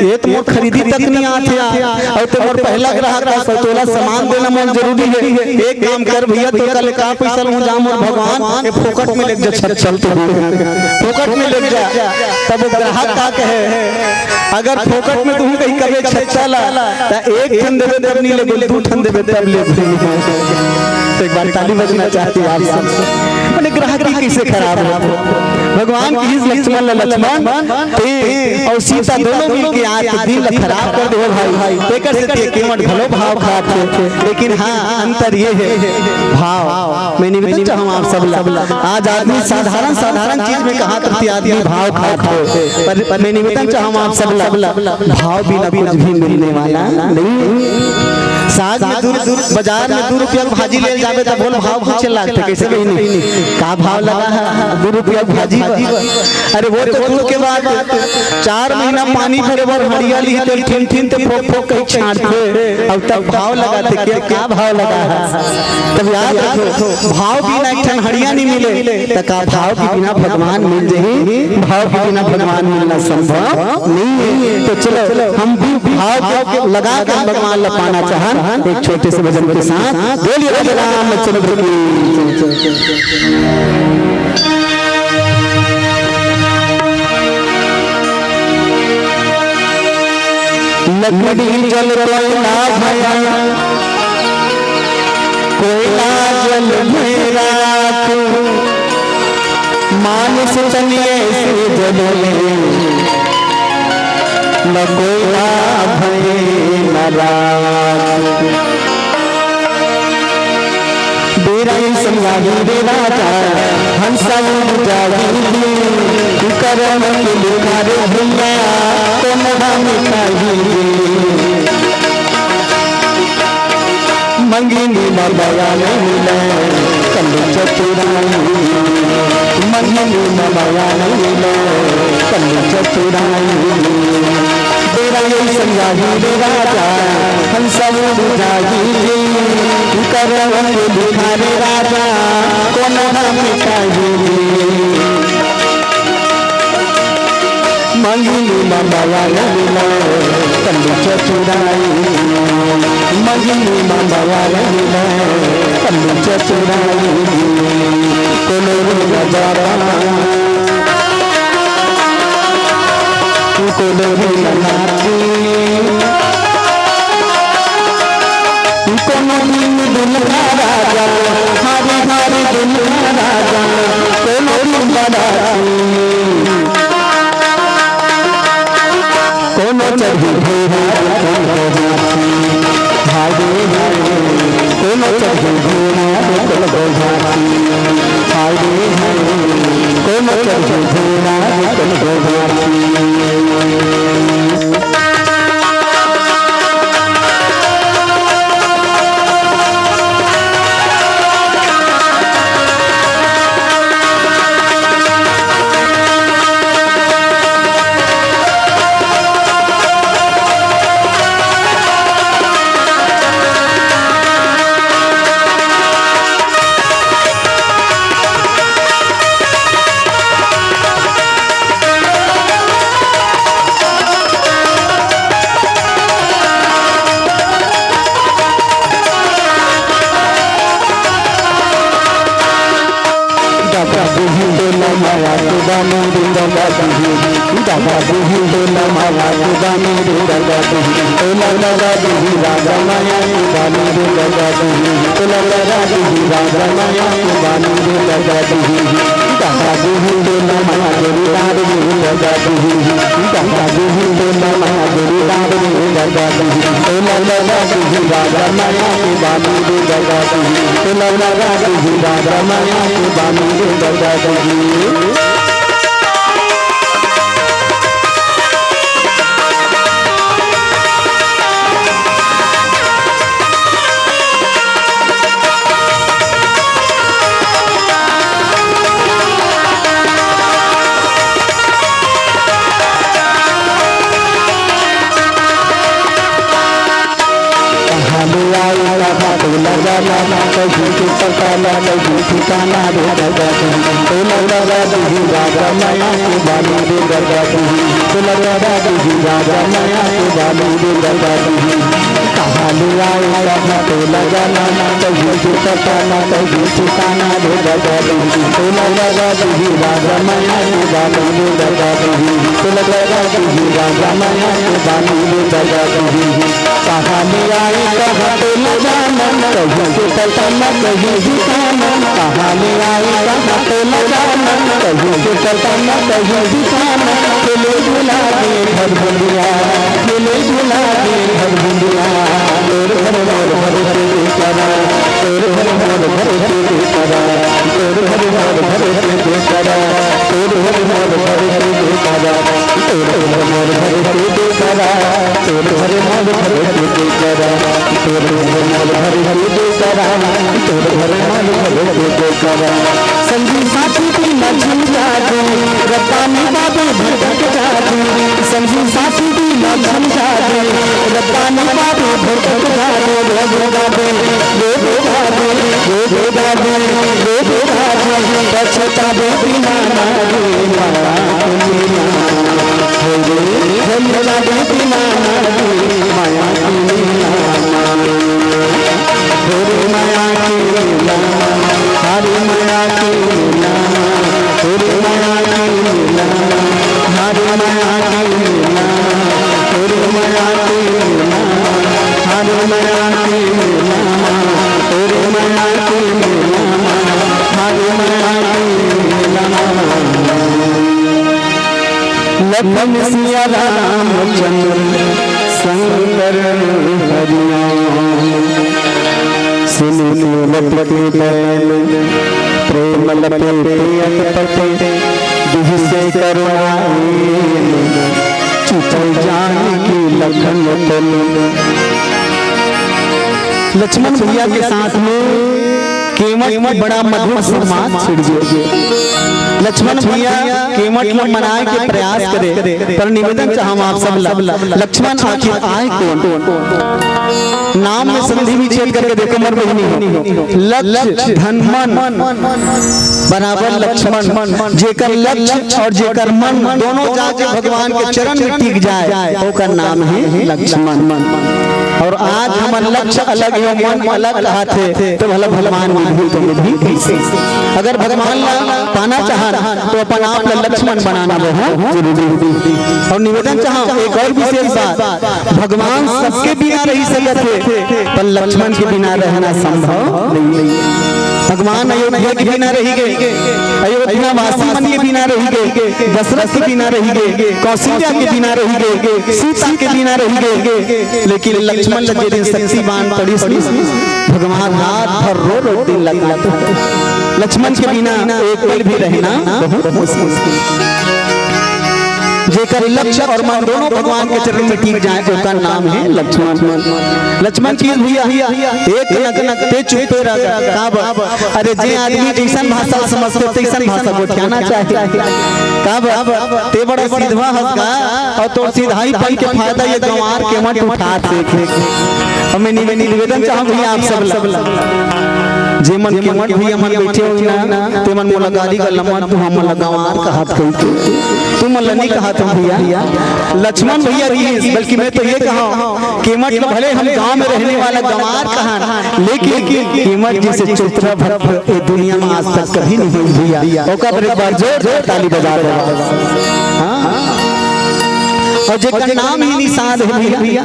"ये तो मोर खरीदी तक नहीं आथे यार, और तो मोर पहला ग्राहक है, तो तोला सामान देना मोर जरूरी है। एक काम कर भैया, तो कल का पैसा लूँ, जा मोर भगवान, ये फोकट में ले जा, चल, चल तो, फोकट में ले जा।" तब वो ग्राहक का कहे, अगर फोकट में तुम कहीं कबे छत्ता ला, त एक ठन देबे तब नहीं लेबे, दू ठन देबे तब लेबे। तो एक बार ताली बजना चाहिए आप सब। मने ग्राहकी कैसे खराब हो? भगवान कहिस लक्ष्मण ला, लक्ष्मण, ते और सीता दोनों मिलके आज के दिन ला खराब कर दे भाई। तेकर से ते केवट घलो भाव खात हे। लेकिन हाँ, अंतर ये है, भाव। मैं निवेदन चाहूँ आप सब ला, आज आदमी साधारण, साधारण चीज में कहाँ तक आदमी भाव खात हो, पर, पर मैं निवेदन चाहूँ आप सब ला, भाव बिना कुछ भी मिलने वाला नहीं है। साग में दू, दू, बाजार में दू रुपया के भाजी ले जाबे त बोल भाव पूछे लागथे, "कैसे बहिनी, का भाव लगा है दू रुपया के भाजी बर?" अरे वो तो दूर के बात, चार महीना पानी भरे बर हड़िया ली ते ठिन ठिन ते फोक फोक कहीं छांटथे, अब तब भाव लगाथे, "क्या, का भाव लगा है?" तब याद रखो, भाव बिना एक ठन हड़िया नहीं मिले, त का भाव के बिना भगवान मिल जही? भाव के बिना भगवान मिलना संभव नहीं है। तो चलो, हम भी भाव के लगा के भगवान ला पाना चाहन, एक छोटे से भजन के साथ। बोलिए राधे रामचंद्र की। लकड़ी जल कोयला भया, कोयला जल में राख, मानुष तन ऐसे जल में, न कोयला भय न राख। बेरा अइसन आही रे राजा, हंसा उड़ जाही रे, करम के लेखा रे भैया, तो मोहा मिटाही रे। मंगिनी म मया नहीं मिले, कल्लू चतुराई। मंगिनी म मया नहीं मिले, कल्लू चतुराई। बेरा अइसन आही रे राजा, हंसा उड़ जाही रे, करम के लेखा रे राजा, कोनो हम मिटाही रे। मंगिनी म मया नहीं मिले, कल्लू चतुराई। मंगिनी म मया नहीं मिले, कल्लू चतुराई। कोनो रे नजारा, कोनो रे नाची। कोनो दिन दुल्हा राजा, हरे हरे दुल्हा राजा, कोनो दिन बराती। कोनो चढ़ी घोड़ा, कोनो हाथी, हाय रे हाय। कोनो चढ़ी घोड़ा, कोनो हाथी, हाय रे हाय। कोनो चढ़ी घोड़ा, कोनो हाथी। दादा बुही डोला माया के बानी रे दादा बुही, दादा बुही डोला माया के बानी रे दादा बुही, डोला लगा बुही राजा माया के बानी रे दादा बुही, डोला लगा बुही राजा माया के बानी रे दादा बुही। दादा बुही डोला माया जोड़ीदार रे दादा बुही, दादा बुही डोला माया जोड़ीदार रे दादा बुही, डोला लगा बुही राजा माया के बानी रे दादा बुही, डोला लगा बुही राजा माया के बानी रे दादा बुही। ठिकाना रे दादा जी, तोला लगा दीही राजा मया के बाली रे दादा जी, तोला लगा दीही राजा मया के बाली रे दादा जी। कहाँ ले आए कहाँ तोला जाना, कहीं के पता ना कहीं ठिकाना रे दादा जी, तोला लगा दीही राजा मया के बाली रे दादा जी, तोला लगा दीही राजा मया के बाली रे दादा जी। कहाँ ले आए कहाँ तोला जाना, कहीं के पता ना कहीं ठिकाना। कहाँ ले आए कहाँ तोला जाना, कहीं के पता ना कहीं ठिकाना। खेले झूला के भर भुलिया, खेले झूला के भर भुलिया। तोर घर मोर घर के बेचारा, तोर घर मोर घर के बेचारा, तोर घर मोर घर के बेचारा, तोर घर मोर घर के बेचारा, तोर घर मोर घर के बेचारा, तोर घर मोर घर के बेचारा, तोर घर मोर घर के बेचारा, तोर घर मोर घर के बेचारा। संगी साथी बिना झंझाट, रब्बानी बाबू भटक जात। संगी साथी बिना झंझाट, रब्बानी बाबू भटक जात। रे दादे, रे दादे, रे दादे, रे दादे, पछतावे बिना ना रे माया के मेला। हो रे, पछतावे बिना ना रे माया के मेला। हो रे माया के मेला, हरे माया के मेला, हो रे माया के मेला, हरे माया के मेला, हो रे माया के मेला, हरे माया के मेला, हो रे माया के मेला, हरे माया के मेला। लखन सिया रामचंद्र शंकर हरिया। सुन के लटके बैल, प्रेम लपेटे अटपटे, दुह से करुणाएन, चुपल जानकी लखन तन। लक्ष्मण भैया के साथ में केवट बड़ा मधुर सुरमात छिड़ गए। लक्ष्मण भैया केवट ल मनाए के प्रयास करे, पर निवेदन चाहम आप सब ला, लक्ष्मण आखिर आए कौन? नाम में संधि विच्छेद करके देखो मोर बहिनी हो। लक्ष धन मन बराबर लक्ष्मण, जेकर लक्ष्य और जेकर मन दोनों जाके भगवान के चरण में टिक जाए, ओकर नाम है लक्ष्मण। और आज हमर लक्ष्य अलग है, मन अलग कहत हे, तो भला भगवान विधि तो विधि कैसे? अगर भगवान ला पाना चाहन, तो अपन आप ला लक्ष्मण बनाना बहुत जरूरी है। और निवेदन चाहूँ एक और विशेष बात, भगवान सबके बिना रह सकत हे, पर लक्ष्मण के बिना रहना संभव नहीं है। भगवान अयोध्या के बिना रह गए, अयोध्या वासी मन के बिना रह गए, दशरथ के बिना रह गए, कौशल्या के बिना रह गए, सीता के बिना रह गए, लेकिन लक्ष्मण ल जे दिन शक्ति बाण पड़िस, भगवान रात भर रो रो दिन लगा। लक्ष्मण के बिना एक पल भी रहना बहुत मुश्किल। जेकर लक्ष्य और मन दोनों भगवान के चरण में टिक जाए, ओकर नाम है लक्ष्मण। लक्ष्मण की भैया एक नक नक ते चुपे रह, काबर? अरे, जे आदमी जैसन भाषा समझथे, तैसन भाषा गोठियाना चाही। काबर? ते बड़ा सीधवा हस गा, और तोर सीधाईपन के फायदा ये गंवार केवट उठात हे। अब मैं निवे-, निवेदन चाहूँ भैया आप सब ला, जे मन केवट भैया मन बैठे हो ना, ते मन मोला गाली गलौज मत, तू हमन ला गंवार कहत कहिके। तू मन ला नहीं कहत हूँ भैया, लक्ष्मण भैया जी, बल्कि मैं तो ये कहा, केवट ल भले हम गांव में रहने वाला गंवार कहन, लेकिन केवट जैसे चरित्र भक्त ए दुनिया में आज तक कभी नहीं हुई भैया। ओकर बर एक बार जोरदार ताली बजा दो। हाँ। और जेकर नाम ही निषाद है भैया,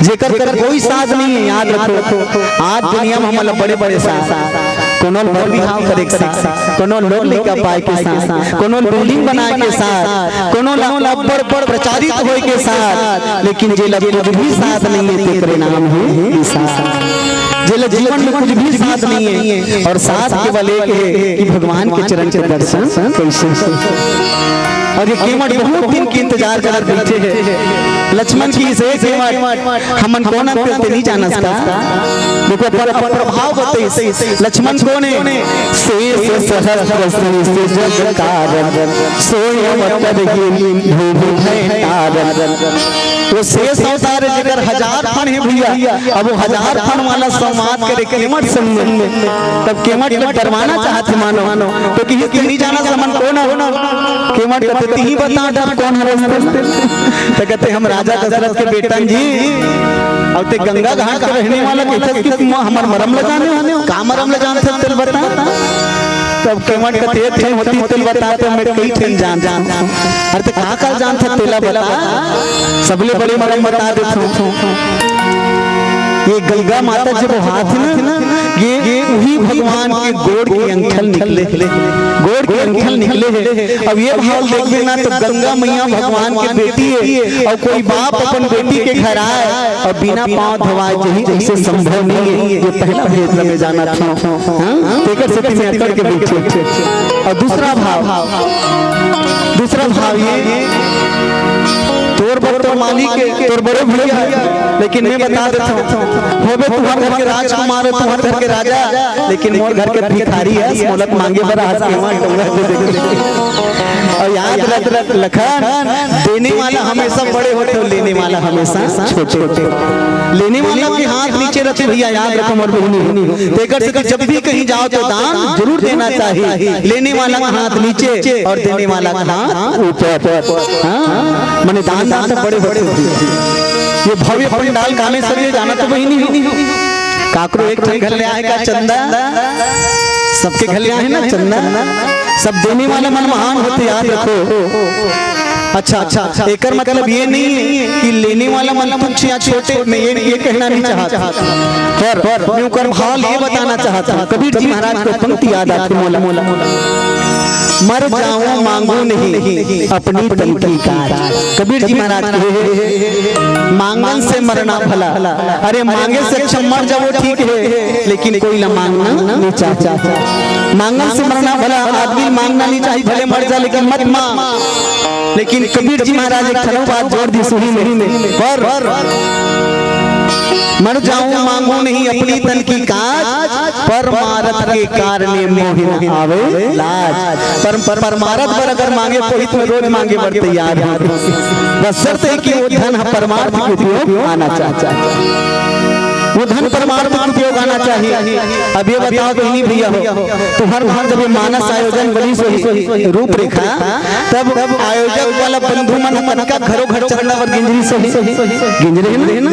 जेकर कर कोई साध नहीं है, याद रखो, आज दुनिया में हमला बड़े बड़े साध, कोनो ल बर बिहाव करे के साथ, कोनो लोग लइका पाए के साथ, कोनो building बनाए के साथ, कोनो ला अब्बड़ बड़ प्रचारित होए के साथ, लेकिन जेला कुछ भी साथ नहीं है, तेकरे नाम है निषाद। जेला जीवन में कुछ भी साथ नहीं है और साथ केवल एक है कि भगवान के चरण के दर्शन कैसे हो। और ये केवट बहुत दिन के इंतजार करत बैठे हैं। लक्ष्मण की इस एक केवट हमन कोन अंत ते नहीं जानस का? देखो, पर प्रभाव बताइस। लक्ष्मण कोन है? शेष सहस्त्र शीर्ष जग कारण, सोई अवतार हीन भूमि भय तारण। वो शेष अवतार हे, जेकर हजार फण हे भैया। अब वो हजार फण वाला संवाद करे केवट संग में, तब केवट ला डरवाना चाहत हे मानो। तो किहिस, "नहीं जानस हमन कोन हन।" केवट कथे, "तिही बता डर कोन हरस।" तो कथे, "हम राजा दशरथ के बेटा जी।" अब ते गंगा घाट के रहने वाला कहिथस कि म-, हमर मरम ला जाने वाले हो, का मरम ला जानथस तेला बता। तब केवट कथे, "एक ठन होतिस तेला बता, तो मैं कई ठन जानथंव।" "अरे ते का का जानथस तेला बता।" "सबले बड़े मरम बता देथंव, ये गंगा माता जब बोहाथे ना, ये, ये उही भगवान के गोड़ के अंगठा ले निकले, गोड़ के अंगठा ले निकले हे।" अब ये भाव देखबे ना, तो गंगा मैया भगवान के बेटी हे, अउ कोई बाप अपन बेटी के घर आए अउ बिना पाँव धोवाए जाही, अइसे संभव नहीं हे। ये पहला भेद ल मैं जानत हंव। हाँ? तेकर सेती मैं अकड़ के बइठे। अउ दूसरा भाव, दूसरा भाव ये, तोर बर तो मालिक हे, तोर बड़े भैया हे, लेकिन मैं बता देथंव, होबे तुंहर घर के राजकुमार, तुंहर घर के राजा, लेकिन मोर घर के भिखारी हस, मोला मांगे बर आज केवट डोंगा दे दे। अउ याद रख, रख, लखन, देने वाला हमेशा बड़े होथे, लेने वाला हमेशा छोटे होथे। लेने वाला के हाथ नीचे रथे भैया, याद रखो मोर बहिनी। तेकर सेती जब भी कहीं जाओ तो दान जरूर देना चाहिए। लेने वाला का हाथ नीचे अउ देने वाला का हाथ ऊपर। हाँ, माने दान, दान तो बड़े होथे। ये भव्य पंडाल कामे सजे जाना तो बहिनी हो। काकरो एक ठन घर ले आए का चंदा, सबके घर ले आए ना चंदा, सब देने वाला मन महान होथे, याद रखो। अच्छा, अच्छा, एकर मतलब ये नहीं है कि लेने वाला मन तुच्छ या छोटे, मैं ये, ये कहना नहीं चाहत। पर मैं ओकर भाव ये बताना चाहत हूँ। कबीर जी महाराज के पंक्ति याद आथे मोला, मोला। "मर जाऊं मांगू नहीं अपनी तन की काज।" कबीर जी महाराज कहे, "मांगन से मरना भला।" अरे मांगे से अच्छा मर जाओ ठीक है, लेकिन कोई ला मांगना नहीं चाहिए। मांगन से मरना भला, आदमी मांगना नहीं चाहिए, भले मर जा लेकिन मत मांग। लेकिन कबीर जी महाराज एक ठन बात जोर दिस उही में, पर "मर जाऊं मांगू नहीं अपनी तन की काज, परमारथ के कारणे मोहि न आवे लाज।" पर, पर, परमारथ बर अगर मांगे कोई तो रोज मांगे बर तैयार हो। बस शर्त है कि वो धन ह परमार्थ के उपयोग आना चाहिए। वो धन परमार्थ के उपयोग आना चाहिए। अब ये बताओ तो नहीं भैया हो, तुंहर घर जब ये मानस आयोजन बनिस होही, रूपरेखा, तब आयोजक वाला बंधु मन ह कतका घरो घर चंदा बर गिंजरिस होही, गिंजरे हे ना?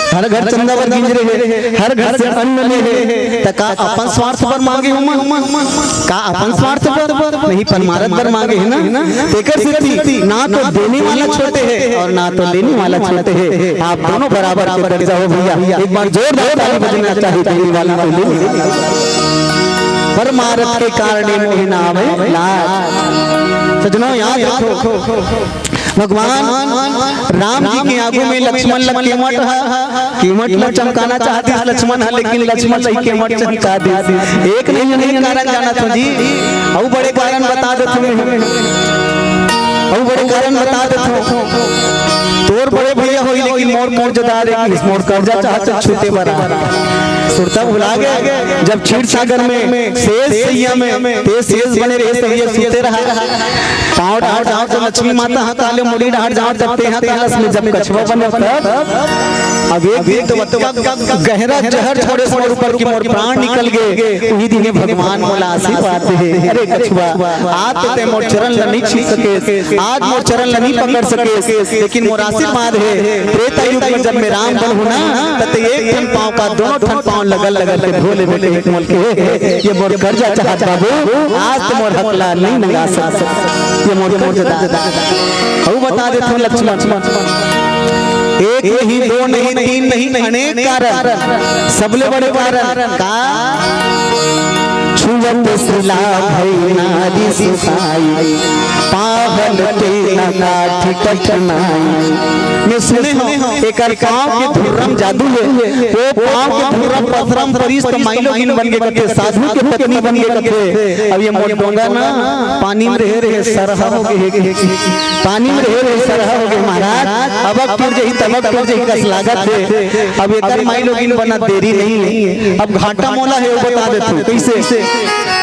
हर घर चंदा बर गिंजरे हे, हर घर से अन्न ले हे, त का अपन स्वार्थ बर मांगे हो मन? का अपन स्वार्थ बर? नहीं, परमारथ बर मांगे हे ना? तेकर सेती ना तो देने वाला छोटे हे अउ ना तो लेने वाला छोटे हे। आप दोनों बराबर के दर्जा हो भैया। एक बार जोरदार ताली बजना चाहिए देने वाला अउ लेने वाला। परमारथ के कारणे मोहि न आवे लाज। सजनों, याद रखो, भगवान राम जी के आगू में लक्ष्मण ल केवट ह, केवट ल चमकाना चाहतिस लक्ष्मण ह, लेकिन लक्ष्मण ल केवट चमका दिस। एक नहीं, अनेक कारण जानत हंव जी, अउ बड़े कारण बता देथंव मैं, अउ बड़े कारण बता देथंव। तोर बड़े भैया होही, लेकिन मोर कर्जदार हे, मोर कर्जा चाहत छूटे बर। सुरता भुला गे, जब क्षीर सागर में शेष सैया में ते शेष बने रहे, सैया सुते रहा। पाँव डाहर जांव तो लक्ष्मी माता ह काले, मुड़ी डाहर जांव तब ते ह कालस में जब कछुआ बने तब। अब एक दिन तो अतका गहरा जहर छोड़े मोर ऊपर कि मोर प्राण निकल गे। उही दिन भगवान मोला आशीर्वाद दे, "अरे कछुआ, आज तो ते मोर चरण ल नहीं छू सके, आज मोर चरण ल नहीं पकड़ सके, लेकिन मोर आशीर्वाद हे, त्रेता युग में जब मैं राम बनहूं ना, त ते एक ठन पाँव का दोनों ठन पाँव लगल लगल के धो लेबे," कहिके मोला कहे, "ये मोर कर्जा चाहत बाबू, आज तो मोर हक ला नहीं मंगा सकत, ये मोर कर्जा।" अउ बता देथंव लक्ष्मण, एक नहीं, दो नहीं, तीन नहीं, अनेक कारण, सबले बड़े कारण का? "छुवत सिला भई नारी सुखाई, पाहल तेला काठी कठिनाई।" मैं सुने हंव, एकर पाँव के धुर्रम जादू हे, वो पाँव के धुर्रम पथरा म परिस त माईलोगिन बन गे कथे, साधु के पत्नी बन गे कथे। अब ये मोर डोंगा ना पानी में रहे रहे सरहा हो गे हे, पानी में रहे रहे सरहा हो गे महाराज। अबक टूट जाही, तबक टूट जाही कस लागत हे। अब एकर माईलोगिन बनत देरी नहीं हे। अब घाटा मोला हे, वो बता देथंव कइसे।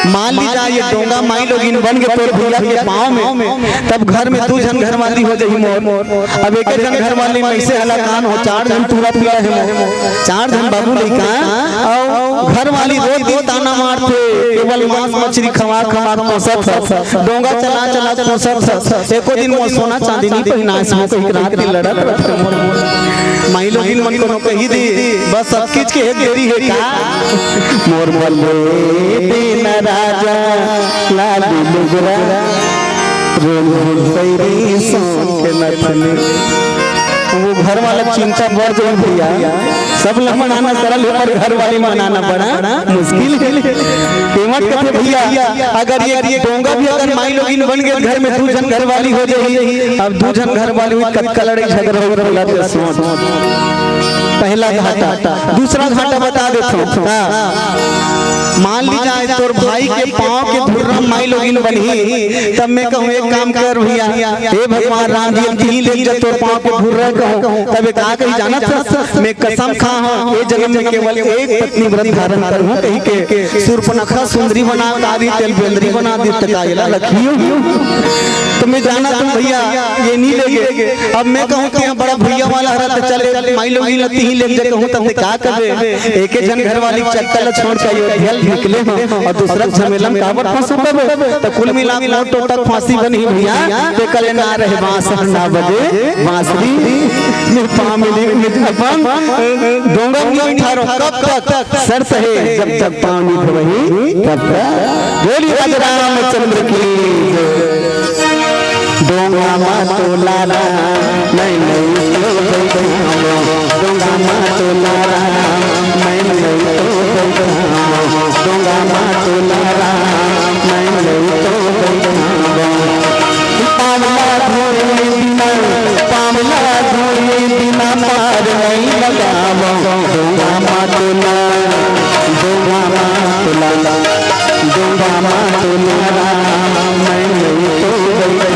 मान लीजा ये डोंगा माईलोगिन बन गे तोर भैया के पाँव में, तब घर में दूध झन घरवाली हो जाही मोर। अब एक एक झन घरवाली में से हलाकान हो, चार झन टूरा टूरा हे मोर, चार झन बाबू लइका, अउ घरवाली रोज दिन ताना मारथे, केवल मांस मछरी खवा खवा पोसत हस, डोंगा चला चला पोसत हस, एको दिन मोर सोना चांदी नहीं पहिनास, वो कहिके रात दिन लड़त रथे मोर। माई लोगिन मन कोनो कही दे, बस सब चीज के एक देरी हे का? मोर बलबे तेना राजा लाली लुगरा, रोज रोज पैरी सोन के नथनी। वो घर वाला चिंता बढ़ जाई भैया, सब लोग मनाना सरल है, पर घर वाली मनाना बड़ा मुश्किल है। कीमत कहते भैया, अगर ये डोंगा भी अगर माई लोगिन बन गए घर में, दू झन घर वाली हो जाई, अब दू झन घर वाली हुई, कतका लड़ाई झगड़ा हो रहा है, सोच। पहला घाटा, दूसरा घाटा बता देता हूँ। हाँ। मान ली जाए तोर भाई के पाँव के धुर्रा माई लोगिन बनही, तब मैं कहूँ एक काम कर भैया, हे भगवान राम जी, अब तिही ले जा तोर पाँव के धुर्रा कहूँ, तब ये का कही जानत हस? मैं कसम खा हूँ, ये जन्म में केवल एक पत्नी व्रत धारण करूँ कही के सूर्पनखा सुंदरी बना, कारी तेल बेंदरी बना दी, तका येला रखियो। तो मैं जाना तुम भैया, ये नहीं लेगे। अब मैं कहूँ कि बड़ा भैया वाला हरा, तो चले माई लोगिन ला तिही ले जा कहूँ, तब ते का करबे? एके झन घर वाली चक्कर ला छोड़ के अयोध्या ले निकले हो और दूसरा झमेला में काबर फंसो करबे? तो कुल मिला के मोर टोटक फांसी बनही भैया, ते कले ना रहे बांस ना बजे बांसुरी, में पाँव मिली अपन डोंगा नहीं ठारो। कब तक? शर्त है, जब तक पाँव नहीं धोवही, तब तक। बोलिए राजा रामचंद्र की जय। डोंगा मा तोला राम, मैं नहीं तो बैठावो। डोंगा मा तोला राम, मैं नहीं तो बैठावो। डोंगा मा तोला राम, मैं नहीं तो बैठावो। पावला धोए बिना, पावला धोए बिना पार नहीं लगावो। डोंगा मा तोला, डोंगा मा तोला, डोंगा मा तोला राम, मैं नहीं तो बैठावो।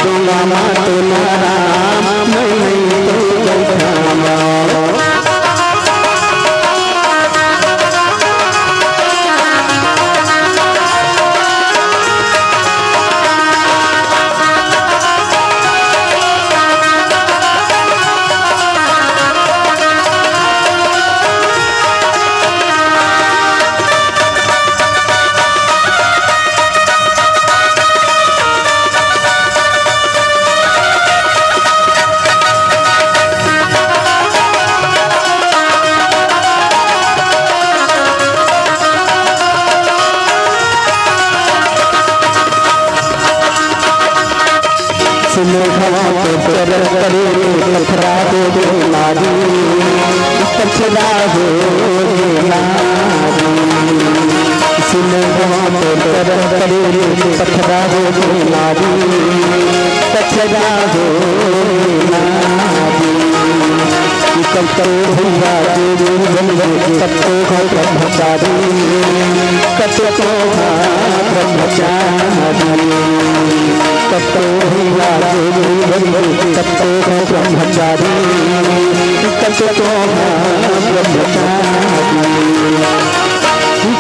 डोंगा मा तोला राम, मैं नहीं तो बैठावो। सुन घाट पर करे पथरा हो गे नारी, पथरा हो गे नारी। सुन घाट पर करे पथरा हो गे नारी, पथरा हो गे नारी। कतो भैया जो गुरु बन गए, कतो है ब्रह्मचारी, कतो है ब्रह्मचारी, कतो भैया जो गुरु बन गए, कतो है ब्रह्मचारी, कतो है ब्रह्मचारी।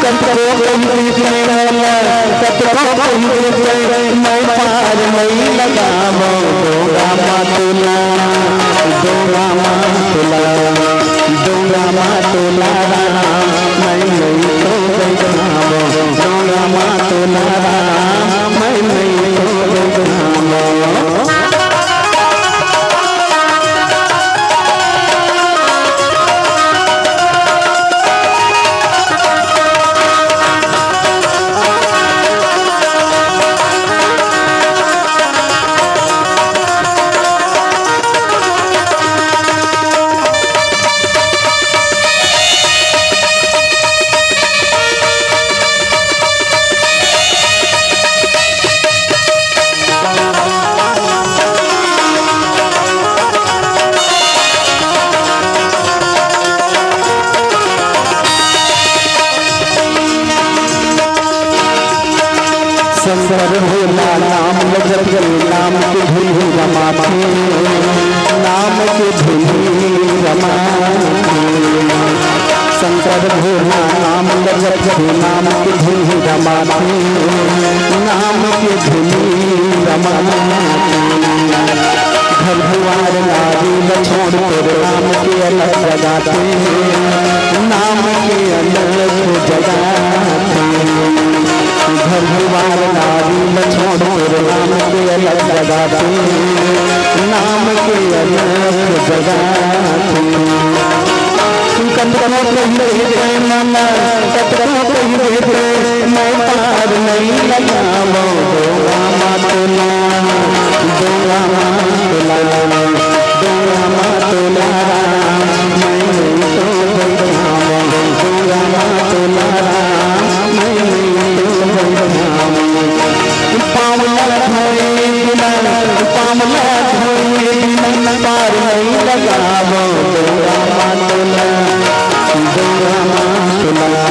कतको कोई पीछे वाला, कतको कोई पीछे, मैं पार नहीं लगावो। डोंगा मा तोला, डोंगा मा तोला, डोंगा मा तोला राम, मैं नहीं तो बैठावो। डोंगा मा तोला राम, मैं नहीं तो बैठावो। शंकर भोला नाम जप के, नाम के धुन रमाथे, नाम के धुन रमाथे। शंकर भोला नाम जप के, नाम के धुन रमाथे, नाम के धुन रमाथे। भगवान नारी ल छोड़ तोर नाम के अलख जगाथे, नाम के अलख जगाथे। भगवान नारी ल छोड़ तोर नाम के अलख जगाथे, नाम के अलख जगाथे। कतको कहि देते मन, कतको कहि देते, मैं पार नहीं लगावो। डोंगा माँ तोला, डोंगा माँ तोला, डोंगा माँ तोला राम, मैं नहीं तो बैठावो। डोंगा माँ तोला राम, मैं नहीं तो बैठावो। पाँव ला धोए बिना, पाँव ला धोए बिना पार नहीं लगावो। डोंगा माँ तोला, डोंगा माँ तोला,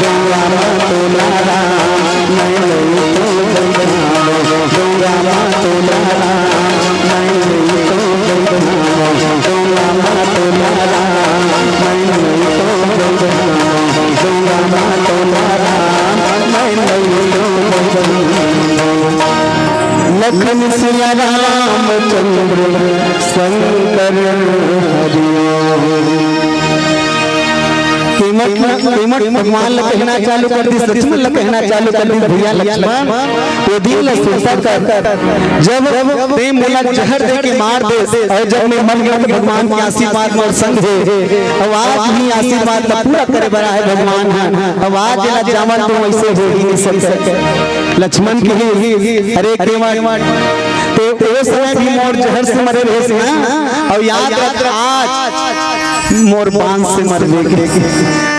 डोंगा माँ तोला राम, मैं नहीं तो बैठावो। डोंगा माँ तोला राम, मैं नहीं तो बैठावो। डोंगा माँ तोला राम, मैं नहीं तो बैठावो। डोंगा माँ तोला राम, मैं नहीं तो बैठावो। लखन सिया रामचंद्र शंकर हरि। केमट, केमट भगवान ल कहना चालू कर दिस, लक्ष्मण ल कहना चालू कर दिस, भैया लक्ष्मण, ये दिन ल सुरता कर, जब ते मोला जहर दे के मार दे, और जब मैं मर गया तो भगवान के आशीर्वाद मोर संग हे, और आज भी आशीर्वाद ल पूरा करे बर आए भगवान ह, और आज ला जावन तो वैसे हो ही नहीं सके। लक्ष्मण कहे, अरे केवट, ते ओ समय भी मोर जहर से मरे रहे ना, और याद रख आज मोर बाण से मरबे के।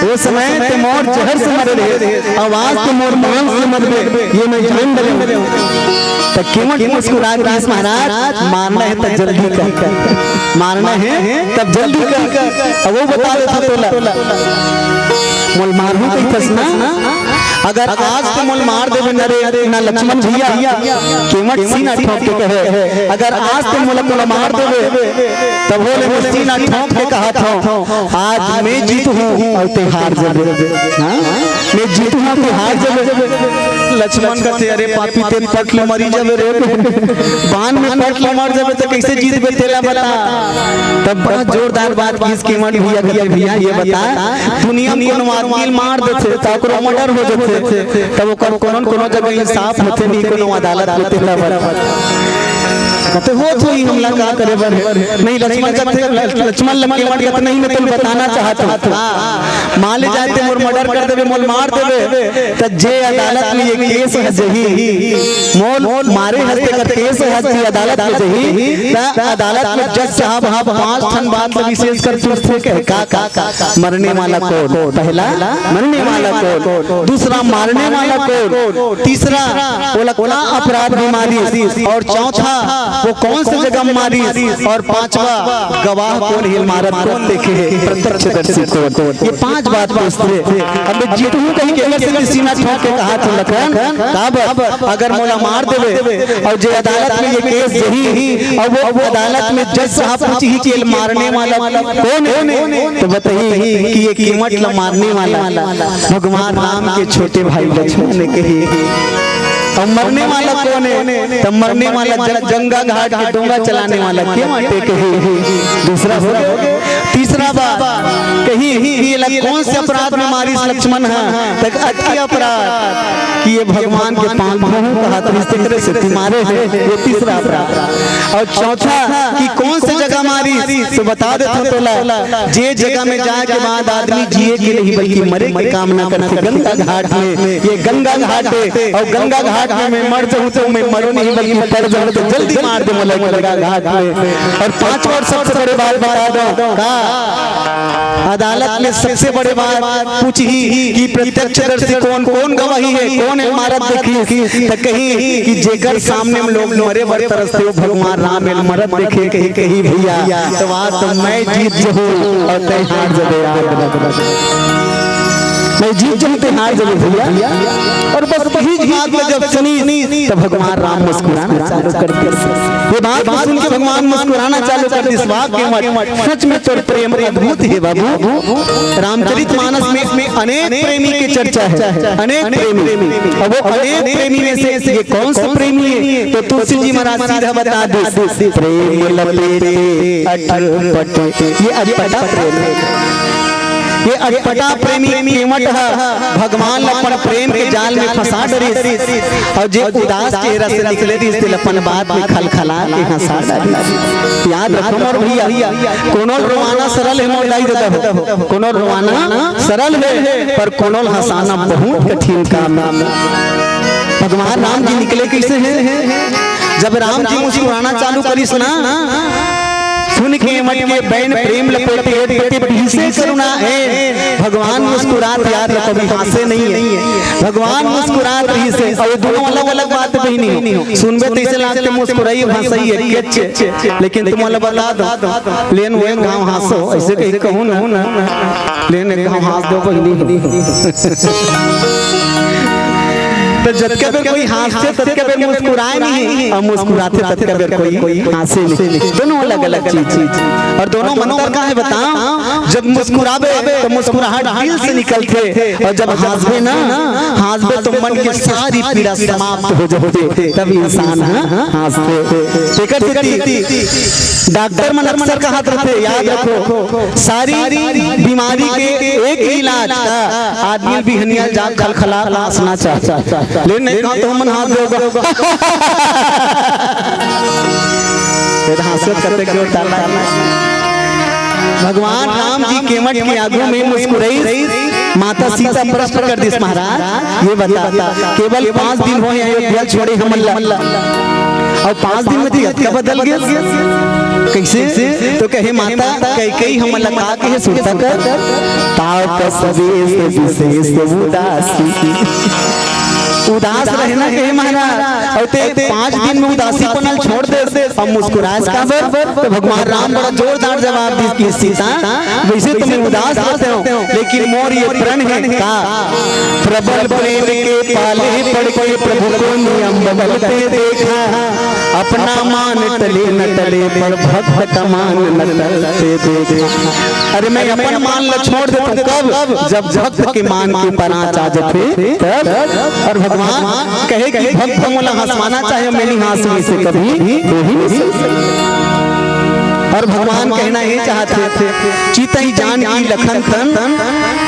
ओ समय ते मोर जहर से मरे रहे, और आज ते मोर बाण से मरबे, ये मैं जान डरे हूँ। तो केवट मुस्कुरा के कहिस, महाराज, मारना है तो जल्दी कर, मारना है तब जल्दी कर। अब वो बता देता तोला, मोल मारहूँ कहिथस ना, अगर आज ते मोल मार देबे न रे, ना लक्ष्मण भैया, केवट सीना ठोक के कहे, अगर आज ते मोला, मोला मार देबे, तभो ले मैं सीना ठोक के कहत हूँ, आज मैं जीतहूँ और ते हार जाबे। हाँ? मैं जीतहूँ, ते हार जाबे। लक्ष्मण कथे, अरे पापी, ते पट ले मरी जाबे रे, बाण में पट ले मर जाबे तो कैसे जीतबे, तेला बता। तब बड़ा जोरदार बात कहिस केवट भैया, कथे, भैया ये बता, दुनिया में कोनो आदमी ल मार देथे त ओकरो मर्डर हो जथे, तब ओकर कोनो न कोनो जगह इंसाफ होथे नहीं, कोनो अदालत होथे तब। कथे, होत होही, हमला का करे बर हे? नहीं, लक्ष्मण कथे, लक्ष्मण ल केवट कथे, नहीं, मैं तोला बताना चाहत हूँ। मान ले जाए ते मोर मर्डर कर देबे, मोल मार देबे, त जे अदालत में ये केस ह जही, मोल मारे हस तेकर केस ह जे अदालत में जही, त अदालत में जज साहब ह पांच ठन बात ल विशेष कर पूछथे, कहे, का, का, का, का, मरने वाला कौन? पहला, मरने वाला कौन? दूसरा, मारने वाला कौन? तीसरा, ओला का अपराध में मारिस? और चौथा, वो कौन से जगह मारिस? और पांचवा, गवाह कौन हे, मारत कौन देखे हे, प्रत्यक्षदर्शी कौन? ये पांच बात पूछथे। अब मैं जीतहूँ कहिके एकर से सीना ठोक के कहत हूँ लखन, काबर? अगर मोला मार देबे और जे अदालत में ये केस जही और वो अदालत में जज साहब पूछही कि ये मारने वाला कौन हे, तो बताही कि ये केवट ला मारने वाला भगवान राम के छोटे भाई लक्ष्मण हे कही। और मरने वाला कौन हे? तो मरने वाला ज-, गंगा घाट के डोंगा चलाने वाला केवट हे कही। दूसरा हो गया। तीसरा बात कही कि ये ला कौन से अपराध में मारिस लक्ष्मण ह? त अतके अपराध कि ये भगवान के पांव धोहूं कहत रहिस, तेकरे सेती मारे हे। ये तीसरा अपराध। और चौथा कि कौन से जगह मारिस, तो बता देथंव तोला, जे जगह में जाए के बाद आदमी जिए के नहीं बल्कि मरे के कामना करथे, गंगा घाट में। ये गंगा घाट हे, और गंगा घाट में मैं मर जाऊं तो मैं मरो नहीं बल्कि पड़ जाऊं, तो जल्दी मार दे मोला गंगा घाट में। और पांचवा और सबसे बड़े बात बता दो का, अदालत में सबसे बड़े बात पूछही कि प्रत्यक्षदर्शी कौन, कौन गवाही हे, कौन हे मारत देखिस, त कही कि जेकर सामने में लोग मरे बर तरसथे, वो भगवान राम हे मरत देखे, कही, कही भैया, तो आज तो मैं जीत जहूं और तैं हार जबे यार। मैं जीत जाऊं ते हार जाऊं भैया। और बस यही बात में जब सुनी तो भगवान राम मुस्कुराना चालू कर दिस। ये बात को सुन के भगवान मुस्कुराना चालू कर दिस। वाह के मत, सच में तोर प्रेम अद्भुत हे बाबू। रामचरित मानस में अनेक प्रेमी के चर्चा है, अनेक प्रेमी। अब वो अनेक प्रेमी में से ये कौन सा प्रेमी है? तो तुलसी जी महाराज सीधा बता दिस, प्रेम लपेटे अटपट। ये अटपटा प्रेम है। ये अटपटा प्रेमी केवट ह भगवान ल अपन प्रेम के जाल में फंसा डरिस, और जे उदास चेहरा से निकले रिहिस, तेला अपन बात में खलखला के हंसा डारिस। याद रखो मोर भैया, कोनो ल रोवाना सरल हे मोर दाई ददा हो, कोनो ल रोवाना सरल हे, पर कोनो ल हंसाना बहुत कठिन काम हे। भगवान राम जी निकले कैसे हे? जब राम जी मुस्कुराना चालू करिस ना, सुन के मट के बैन प्रेम लपेटे, अटपटे बिहसे करुणा हे। भगवान मुस्कुरात, याद रखो, अभी हंसे नहीं है, भगवान मुस्कुरात रिहिसे। और ये दोनों अलग-अलग बात बहिनी हो। सुनबे तो इसे लागते मुस्कुराई, हंसई है, कैच। लेकिन तुमन ल बता दो, लेन वो एक घांव हंसो, ऐसे कहीं कहूं ना, लेन एक घांव हंस दो बहिनी हो। तो जतके बेर कोई हंसथे, ततके बेर मुस्कुराए नहीं, और मुस्कुराथे, ततके बेर कोई हंसे नहीं। दोनों अलग-अलग चीज। और दोनों मंतर का हे बताओ, जब मुस्कुराबे तो मुस्कुराहट दिल से निकलथे, और जब हंसबे ना, हंसबे तो मन के सारी पीड़ा समाप्त हो जाथे, तब इंसान ह हंसथे। तेकर सेती डॉक्टर मन अक्सर कहत रथे, याद रखो, सारी बीमारी के एक ही इलाज, आदमी बिहनिया जाग खलखला हंसना चाही। ले नहीं कहा तो हमन हाथ देगा। फिर हंसो कते क्यों ताला? भगवान राम जी केवट के आगू में मुस्कुराई, माता सीता प्रश्न कर दिस, महाराज ये बता, केवल पांच दिन होए अयोध्या छोड़े हमन ला, और पांच दिन में तो अतका बदल गए, कैसे? तो कहे, माता कैकेयी हमन ला का कहे, सुरता कर, ताव कस वेस विशेष उदासी। उदास रहना कहे महाराज, और ते पांच दिन में उदासीपन ल छोड़ दे, अब मुस्कुरास काबर? तो भगवान राम बड़ा जोरदार जवाब दिस कि सीता, वैसे तो मैं उदास रहते हूँ, लेकिन मोर ये प्रण है का, प्रबल प्रेम के पाले पड़ के प्रभु को नियम बदलते देखा। अपना मान टले न टले पर भक्त का मान न टलते देखा। अरे मैं अपन मान ल छोड़ देता हूँ, कब? जब भक्त के मान के ऊपर आँच आ जाथे तब। और भगवान कहे कि भक्त मोला हंसवाना चाहे, मैं नहीं हंस से कभी, वो ही नहीं। और भगवान कहना ये चाहते थे, चितई जानकी लखन तन,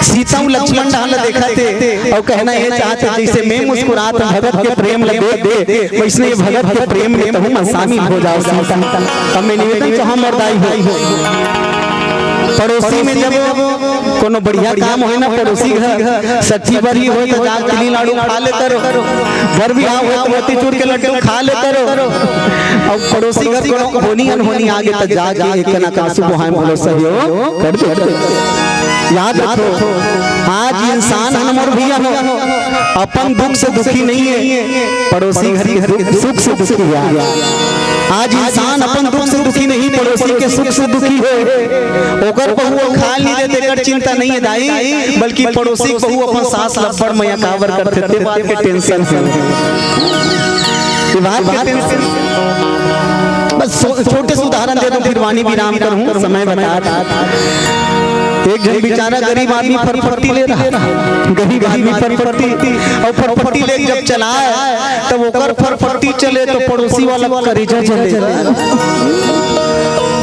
सीता अउ लक्ष्मण डहर ला देखत हे, अउ कहना ये चाहत हे, जइसे मैं मुस्कुरात हूँ भगत के प्रेम ला देख के, वइसने ये भगत के प्रेम में तहूँ मन शामिल हो जाव सीता। अब मैं निवेदन चाहूँ मोर दाई हो, पड़ोसी में जब कोनो बढ़िया काम होय ना, पड़ोसी घर साठी बरही होय तो जाके तिली लाडू खा ले करो, बर बिहाव होय तो मोतीचूर के लड्डू खा ले करो, अउ पड़ोसी घर कोनो होनी अनहोनी आगे तो जाके एक कना आंसू बोहाय, बोलो सहयोग कर दो। याद रखो, आज इंसान हे ना मोर भैया हो, अपन दुख से दुखी नहीं है, पड़ोसी घर के दुख, सुख से दुखी है। आज इंसान अपन दुख से दुखी नहीं, पड़ोसी के सुख से दुखी है। ओकर बहू खाल नहीं देते, एकर चिंता नहीं है दाई, बल्कि पड़ोसी के बहू अपन सास लब्बड़ मया काबर करथे, ते बात के टेंशन है। ये बात के टेंशन। बस छो-, छोटे से उदाहरण दे दूं, फिर वाणी विराम करूं, समय बता। एक झन बेचारा गरीब आदमी फरफट्टी ले रहा, गरीब आदमी फरफट्टी, अउ फरफट्टी ले जब चलाय, तब ओकर फरफट्टी चले तो पड़ोसी वाला करेजा जले,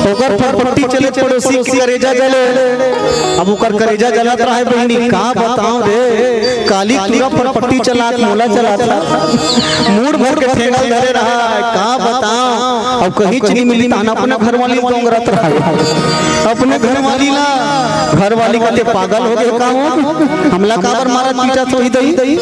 ओकर फरफट्टी चले पड़ोसी के करेजा जले। अब ओकर करेजा जलत रहे बहिनी, का बताओ रे, काली टूरा फरफट्टी चलात मोला चलात, मूड़ भर के ठेंगा धरे रहा है, का बताओ। अब कहीं चीनी मिली ताना अपने घर वाली गोंगरत रहा है, अपने घर वाली ला, घर वाली कहते पागल हो गए का हो, हमला काबर मारत पीटत होही दई,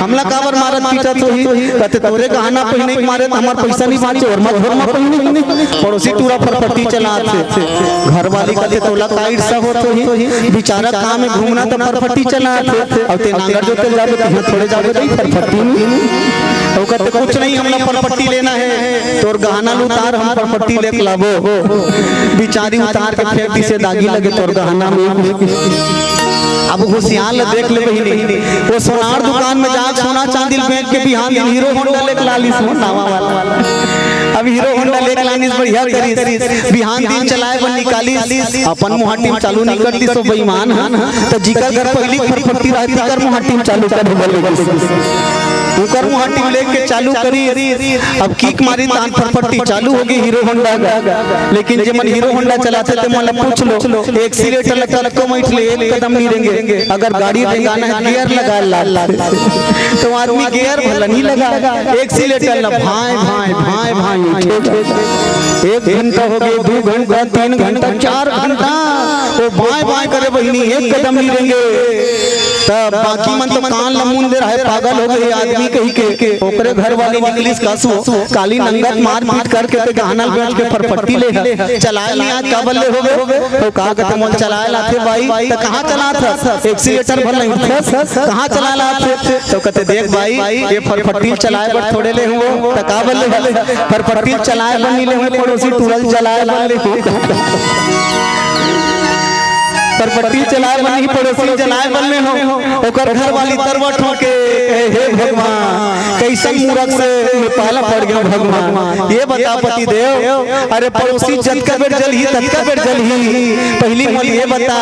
हमला काबर मारत पीटत होही, कहते तोरे गहना पहिने के मारे तो हमार पैसा नहीं बांचे, ओरमा झोरमा पहिने। पड़ोसी टूरा फरफट्टी चलात हे, घर वाली कहते तोला का ईर्षा होत होही, बेचारा काम में घूमना तो फरफट्टी चलात हे, अउ ते नांगर जोते जाबे तो थोड़े जाबे दई फरफट्टी में। अउ कहते कुछ नहीं, हमला फरफट्टी लेना है, तोर गहना ल उतार, हम फरफट्टी लेके लाबो। बेचारी उतार के फेंक दिसे, दागी लगे तोर गहना में। अब होशियार ल देख ले बहिनी, वो सोनार दुकान में जाके सोना चांदी ल बेच के बिहान दिन हीरो होंडा लेके लालिस, वो नवा वाला। अब हीरो होंडा लेके लानिस, बढ़िया करिस, बिहान दिन चलाए बर निकालिस, अपन मुहाटी म चालू नहीं कर दिस, वो बेईमान ह। त जिकर घर पहिली फरफट्टी रहती, कर मुहाटी म चालू कर देबो लगिस। उकर मुहाटी म लेके चालू करिस। अब किक मारी, तान फरफट्टी चालू होगे हीरो होंडा का। लेकिन जे मन हीरो होंडा चलाथे ते मन ल पूछ लो, एक्सीलेटर ल कतको मइठ ले, एक कदम नहीं रेंगे। अगर गाड़ी रेंगाना हे, गियर लगा ला, तो आदमी गियर भला नहीं लगा, एक्सीलेटर ल भाए भाए भाए भाए उठे। एक घंटा होगे, दू घंटा, तीन घंटा, चार घंटा वो बाएं बाएं करे बहिनी, एक कदम नहीं रेंगे। तब बाकी मन तो कान ल मूंद दे रहे, पागल होगे आदमी कही के। ओकरे घर वाली निकलिस कसो, काली नंगत मारपीट करके ते गहना बेच के फरफट्टी ले ह। चलाए नहीं आत, काबर ले होगे? तो का कहते, मोल चलाए लाथे बाई। त कहाँ चलात हस? एक्सीलेटर भर नहीं उठस, कहाँ चलाए लाथे? तो कहते, देख बाई, ये फरफट्टी चलाए बर थोड़े ले हूँ, त काबर ले हस? फरफट्टी चलाए बर नहीं ले हूँ, पड़ोसी टूरा ल जलाए बर ले हूँ। फरफट्टी चलाए बर नहीं, पड़ोसी ल जलाए बर ले हूँ। ओकर घर वाली तरवट होके कहे, हे भगवान, कइसन मूरख से मैं पाला पड़ गेंव भगवान। ये बता पति देव, अरे पड़ोसी जतका बेर जलही, ततका बेर जलही, पहिली मोला ये बता,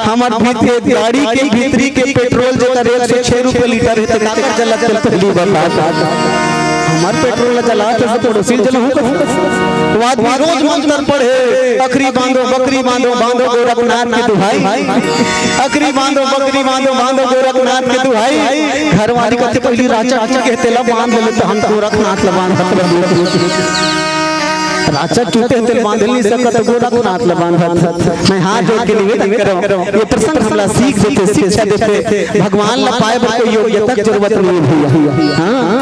हमर भीतर गाड़ी के भीतरी के पेट्रोल जेकर एक सौ छह रुपये लीटर हे, त का कर जलत हे पहिली बता। हमर पेट्रोल ल जलात हे, त पड़ोसी ल जलाहूँ। वो आदमी रोज मंतर पढ़े, अखरी बांधो, बकरी बांधो, बांधो गोरखनाथ के दुहाई। अखरी बांधो, बकरी बांधो, बांधो गोरखनाथ के दुहाई। घर वाली कहथे, पहिली राचा टूटे हे, तेला बांध ले, त हम गोरखनाथ ल बांधत रहबो। राचा टूटे हे, तेला बांध नहीं सकत, गोरखनाथ ल बांधत। मैं हाथ जोड़ के निवेदन करंव, ये प्रसंग हमला सीख देथे, शिक्षा देथे। भगवान ला पाए बर कोई योग्यता के जरूरत नहीं है भैया। हाँ,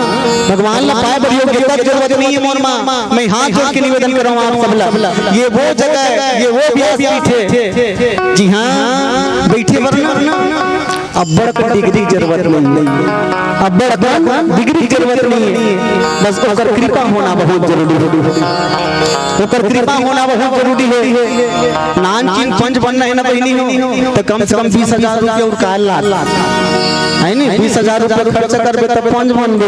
भगवान ला पाए बर योग्यता के जरूरत नहीं है मोर माँ। मैं हाथ जोड़ के निवेदन करंव आप सबला, ये वो जगह है, ये वो व्यासपीठ है, जी हाँ, बैठे बर ना, अब्बड़ अकन डिग्री के जरूरत नहीं है, अब्बड़ अकन डिग्री के जरूरत नहीं है, बस ओकर कृपा होना बहुत जरूरी है। ओकर कृपा होना बहुत जरूरी है। नानचिन पंच बनना है ना बहिनी हो, त कम से कम बीस हजार रुपया उरकाए ला, है नी? बीस हजार रुपया खर्च करबे त पंच बनबे।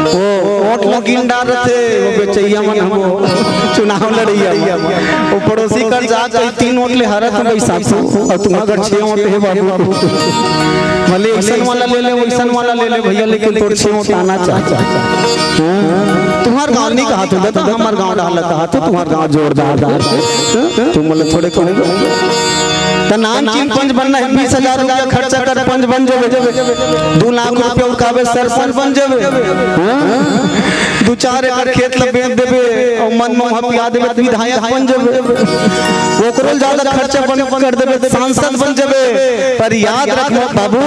वो वोट ल गिन डारथे, वो बेचैया मन, हम वो चुनाव लड़ैया मन। वो पड़ोसी कर जात है, तीन वोट ले हारत हूँ भाई साहब, और तुम्हारा घर छह वोट है बाबू। भले ऐसन वाला ले ले, वैसन वाला ले ले भैया, लेकिन तोर छह वोट आना चाहिए। हाँ? तुम्हार गांव नहीं कहा तू दादा, हमार गांव डाल कहा तू, तुम्हार गांव जोरदार। हाँ? तुम बोले थोड़े कहोगे। त नानचिन पंच बनना है, बीस हजार रुपया खर्चा कर पंच बन जाबे, दू लाख रुपया उरकाबे सरपंच बन जाबे। हाँ? दू चार एकड़ खेत ल बेच देबे और मन मोह पिया देबे त विधायक बन जाबे। ओकरो ले ज्यादा खर्चा बन कर देबे त सांसद बन जाबे। पर याद रखना बाबू,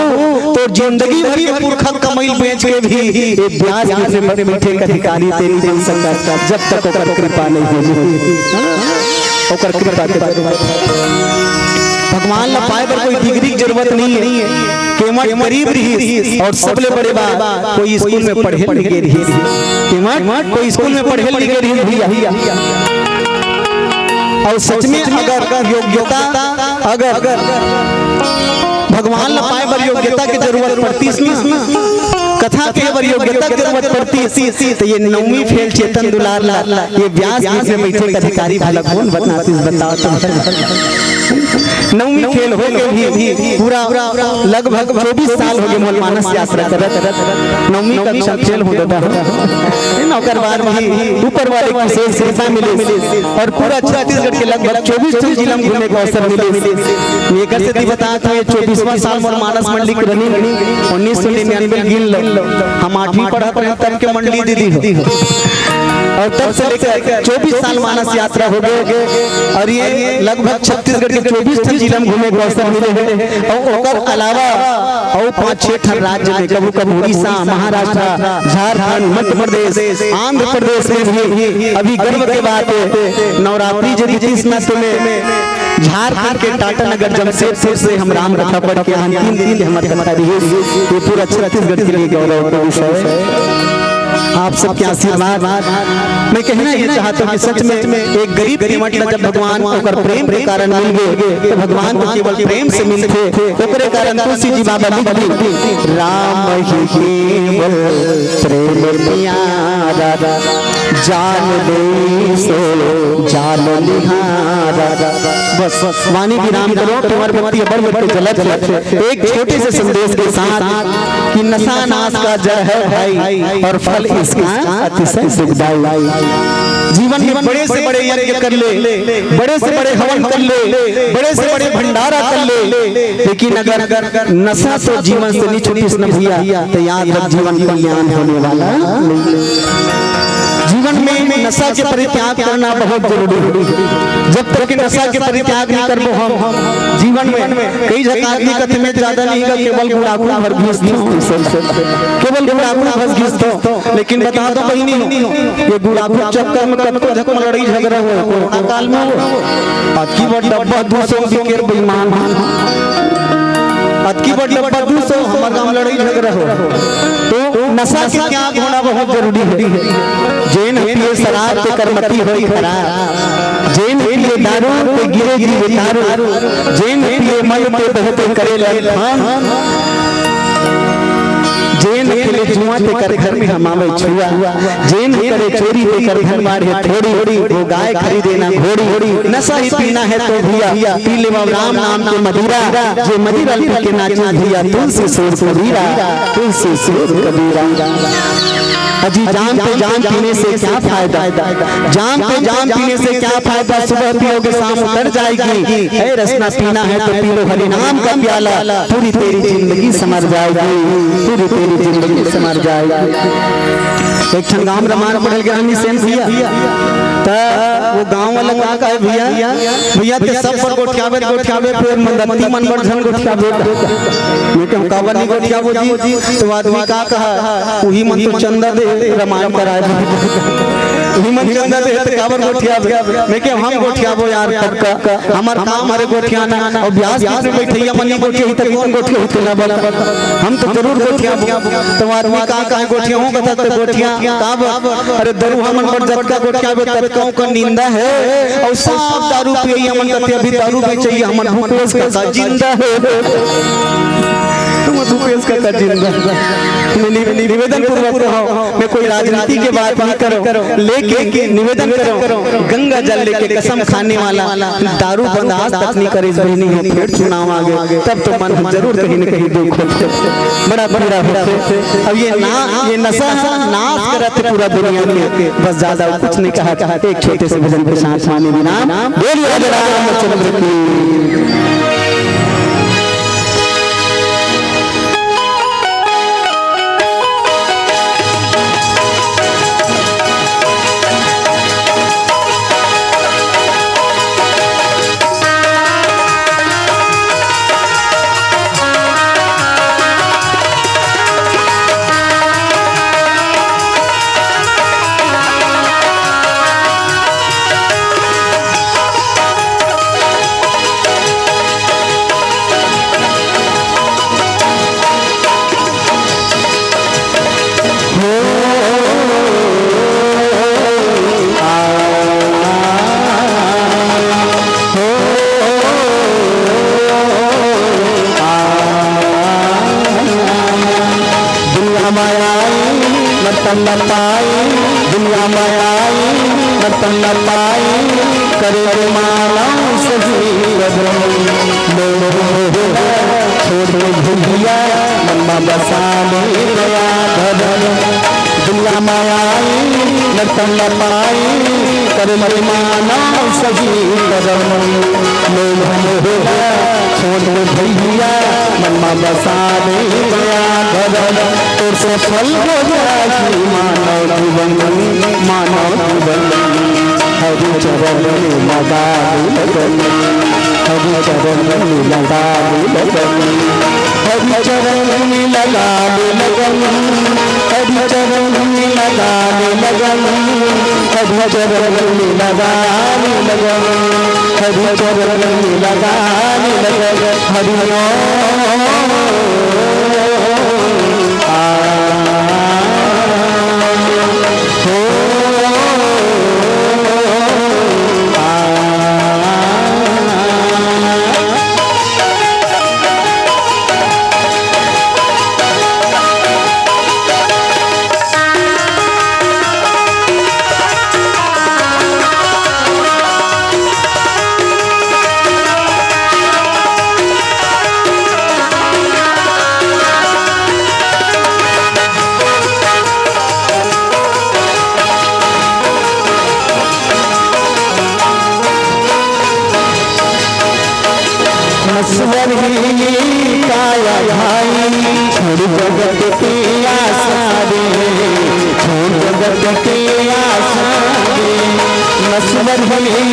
तोर जिंदगी भर के पुरखा कमाई बेच के भी ये ब्याज के से मीठे के अधिकारी ते नहीं बन सकता, जब तक ओकर कृपा नहीं हो। ओकर कृपा के बाद भगवान ला पाए बर कोई डिग्री के जरूरत नहीं है। केवट गरीब रहिस और सबले बड़े बात, कोई स्कूल में पढ़े नहीं गे रहिस। केवट कोई स्कूल में पढ़े नहीं गे रहिस भैया। और सच में अगर योग्यता, अगर भगवान ला पाए बर योग्यता के जरूरत पड़तीस ना, कथा के बर योग्यता के जरूरत पड़तीस, तो ये नौवीं फेल चेतन दुलार ला, ये व्यास पीठ में बैठे एक अधिकारी भला कौन बतातीस, बताओ तो। नौवीं फेल हो के भी पूरा लगभग चौबीस साल हो गए मोर मानस यात्रा करत, नौवीं कक्षा फेल हो गया है ना, ओकर बाद भी ऊपर वाले की विशेष कृपा मिली और पूरा छत्तीसगढ़ के लगभग चौबीस ठन जिला में घूमे के अवसर मिली। एकर सेती बतात हूँ, ये चौबीसवाँ साल मोर मानस मंडली के रनिंग, उन्नीस सौ निन्यानवे गिन लो, हम आठवीं पढ़त रहे तब के मंडली दीदी हो। और तब से लेकर चौबीस साल मानस यात्रा हो गए और ये लगभग छत्तीसगढ़ के चौबीस ठन जिला में घूमे के अवसर मिले हैं। और ओकर अलावा और पाँच छह ठन राज्य में, कभू कभू उड़ीसा, महाराष्ट्र, झारखंड, मध्य प्रदेश, आंध्र प्रदेश में भी अभी गर्व के बात है, नवरात्रि जे बीतीस ना, तेमे झारखंड के टाटानगर जमशेदपुर से हम राम कथा पढ़ के अंतिम दिन के हमारे कथा रही, ये पूरा छत्तीसगढ़ के लिए गौरव का विषय है। आप सबके आशीर्वाद। मैं कहना ये चाहत हूँ कि सच में एक गरीब पेवंट ला जब भगवान ओकर प्रेम के कारण मिल गए, तो भगवान तो केवल प्रेम से मिलथे, ओकरे कारण तुलसी जी बाबा लिख दी, "राम ही केवल प्रेम प्यारा, जान दे सो जान निहारा।" बस, बस, वाणी विराम करो, तुम्हारे बत्ती बड़ बड़ के जलत है। एक छोटे से संदेश के साथ कि नशा नाश का जड़ है भाई, और फल इसका अतिशय दुखदाई। जीवन में बड़े से बड़े यज्ञ कर ले, बड़े से बड़े हवन कर ले, बड़े से बड़े भंडारा कर ले, लेकिन अगर नशा तो जीवन से नहीं छूटिस न भैया, तो याद रख, जीवन कल्याण होने वाला नहीं। जीवन में नशा के परित्याग करना बहुत जरूरी है। जब तक कि नशा के परित्याग नहीं करबो हम, जीवन में कई झन आदमी कथे, "मैं ज्यादा नहीं गा, केवल गुड़ाखू भर घिसथों, केवल गुड़ाखू भर घिसथों।" लेकिन बता दो बहिनी हो, ये गुड़ाखू चक्कर में कतको झक लड़ाई झगड़ा हो, कोरोना काल में हो, अतकी बड़ डब्बा दू सौ बिकेर बेईमान, अतकी बड़ डब्बा दू सौ हमार गांव लड़ाई झगड़ा हो। तो नशा के त्याग होना बहुत जरूरी है। जेन पिए शराब तेकर मति होई खराब, जेन पिए दारू ते गिरे जीवे तारू, जेन पिए मद ते बहते करे लंठन, जेन खेले जुआ तेकर घर में हमावे छुआ, जेन करे चोरी तेकर धन बाढ़े थोड़ी, वो गाय खरीदे ना घोड़ी। नशा ही पीना है तो भैया पी लेवा राम नाम के मदिरा, जे मदिरा पी के नाचे भैया तुलसी सुर कबीरा, तुलसी सुर कबीरा। अजी जाम पे जाम पीने से क्या फायदा, जाम पे जाम पीने से क्या फायदा, सुबह पियोगे शाम उतर जाएगी। ए रसना पीना है तो पी लो हरि नाम का प्याला, पूरी तेरी जिंदगी संवर जाएगी, पूरी तेरी जिंदगी संवर जाएगी। एक ठन गांव रमान पढ़ल गया हमी सेन भैया, त वो गांव वाला का कहे, "भैया, भैया ते सब पर गोठियावे, गोठियावे, फेर मंदत्ती मन बर झन गोठियावे।" मैं कहूं, "काबर नहीं गोठियाबो जी?" तो आदमी का कहा, "उही मन तो चंदा दे, रमान कराए।" उही मन चंदा दे त काबर गोठियाबे? मैं के हम गोठियाबो यार, पक्का। हमर काम हरे गोठियाना, अउ ब्यास पीठ में बइठइया मन नइ गोठियाही त कोन गोठियाही तेला बता। हम तो जरूर गोठियाबो। त आदमी का काहे गोठियाहूं कथस त गोठिया, काबर? अरे दरुहा मन बर जतका गोठियाबे ततका ओकर निंदा हे, अउ सब दारू पियइया मन कथे अभी दारू बेचइया हमन भूपेश कका जिंदा हे। तुम भूपेश कका जिंदा। मैं नि-, निवेदन पूर्वक कहा हूं, मैं कोई राजनीति के बात नहीं करूं, लेकिन निवेदन करूं, गंगा जल लेके कसम खाने वाला दारू बंद आज तक नहीं करे, बहिनी हो, फेर चुनाव आ गए, तब तो मन जरूर कहीं न कहीं दुख होते, बड़ा पीड़ा होते। अब ये ना, ये नशा नाश करत पूरा दुनिया में, बस ज्यादा कुछ नहीं कहा, एक छोटे से भजन के साथ माने विराम। बोलिए राजा रामचंद्र की। दुनिया में आई, नतन न पाई, दुनिया में आई, नतन न पाई, करे रे मानव सही कदम। लोग छोड़ के भूलिया, मन में बसा ले गया धर्म। दुनिया में आई, नतन न पाई, करे रे मानव सही कदम। लोग हम हो छोट भैया, मन में बसा दे गया धर्म। तोर से फल हो जाही मानव जीवन, मानव जीवन। हरि चरण में लगा दे लगन, हरि चरण में लगा दे लगन, हरि चरण में लगा दे लगन, हरि चरण में लगा दे लगन, हरि चरण में लगा दे लगन। हरि चरण में लगाने लगे। हरि ओम। आ। स्वर ही काया भाई, छोड़ जगत के आशा रे, छोड़ जगत के आशा रे। नश्वर ही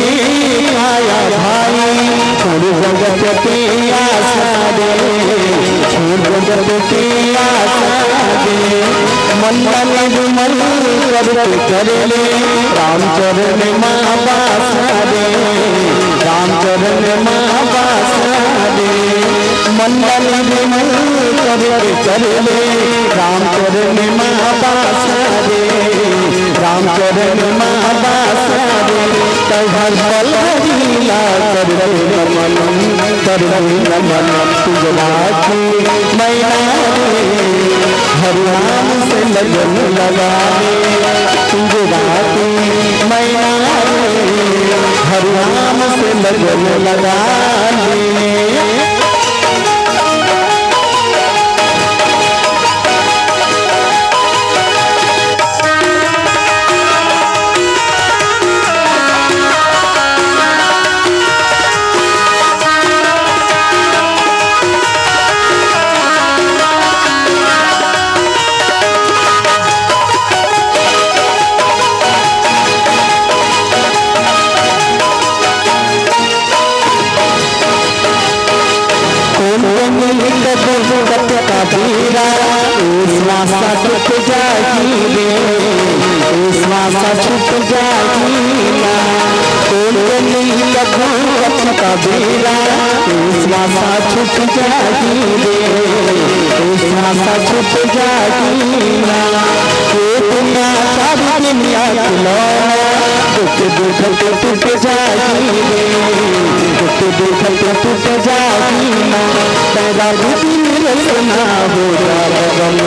काया भाई, छोड़ जगत के आशा रे, छोड़ जगत के आशा रे। मन तन विमल करके कर ले, रामचरण मा बासा रे, रामचरण मा बासा रे। मन तन विमल करके कर ले, रामचरण मा बासा रे, रामचरण मा बासा रे। तैहर पलहरी ला करबे नमन, करबे नमन। पिंजरा के मैना रे, हरि नाम से लगन लगा ले। पिंजरा के मैना रे, हरि नाम से लगन लगा ले। कोन कोन कदम कत का बेरा, ए श्वासा छूट जाही रे, ए श्वासा छूट जाही ना। कोन कोन कदम कत का बेरा, ए श्वासा छूट जाही रे, ए श्वासा छूट जाही ना। के दुनिया सारी दुनिया खिलौना, दुख दुख के टूट जाही रे, दुख दुख के टूट जाही ना। तेरा भी दिल रचना हो जा लगन,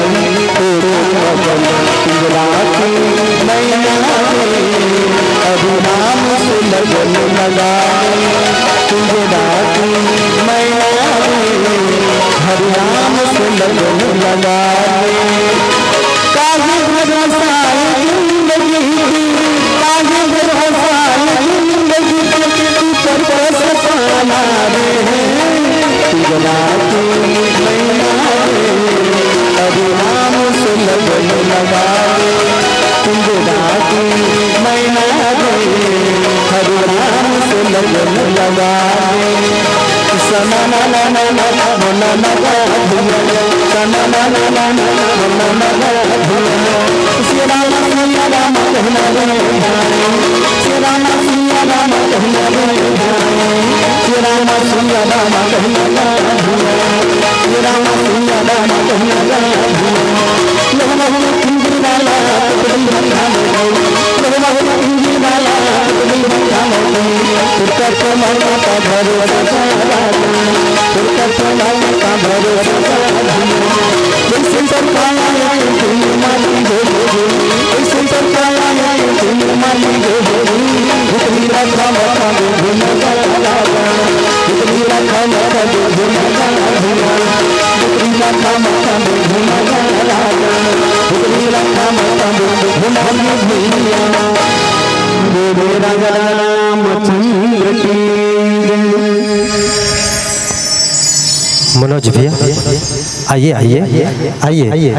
हो जा लगन। पिंजरा के मैना रे, हरि नाम से लगन लगा ले। पिंजरा के मैना रे, हरि नाम से लगन लगा ले। काहे भरोसा ये जिंदगी की, काहे भरोसा ये जिंदगी की, तू पर बस पाना रे। पिंजरा के मैना रे, हरि नाम से लगन लगा ले। पिंजरा के मैना रे, हरि नाम से लगन लगा ले। सना ना ना ना ना, मोना ना ना ना, सना ना ना ना ना, मोना ना ना ना। श्री राम सिया राम कहना रे भाई, श्री राम सिया राम कहना रे भाई, श्री राम सिया राम कहना रे भाई, श्री राम सिया राम कहना रे भाई। लोग बाग इंद्र वाला, लोग बाग इंद्र वाला, तुरकत माता का भरोसा, तुरकत माता का भरोसा। जैसे सरकार आया, तुम मालिक हो, जैसे सरकार आया, तुम मालिक हो। उतनी रखा मत घूम, उतनी रखा मत घूम, उतनी रखा मत घूम, उतनी रखा मत घूम। बोले राजा रामचंद्र की जय। मनोज भैया, आइए, आइए, आइए।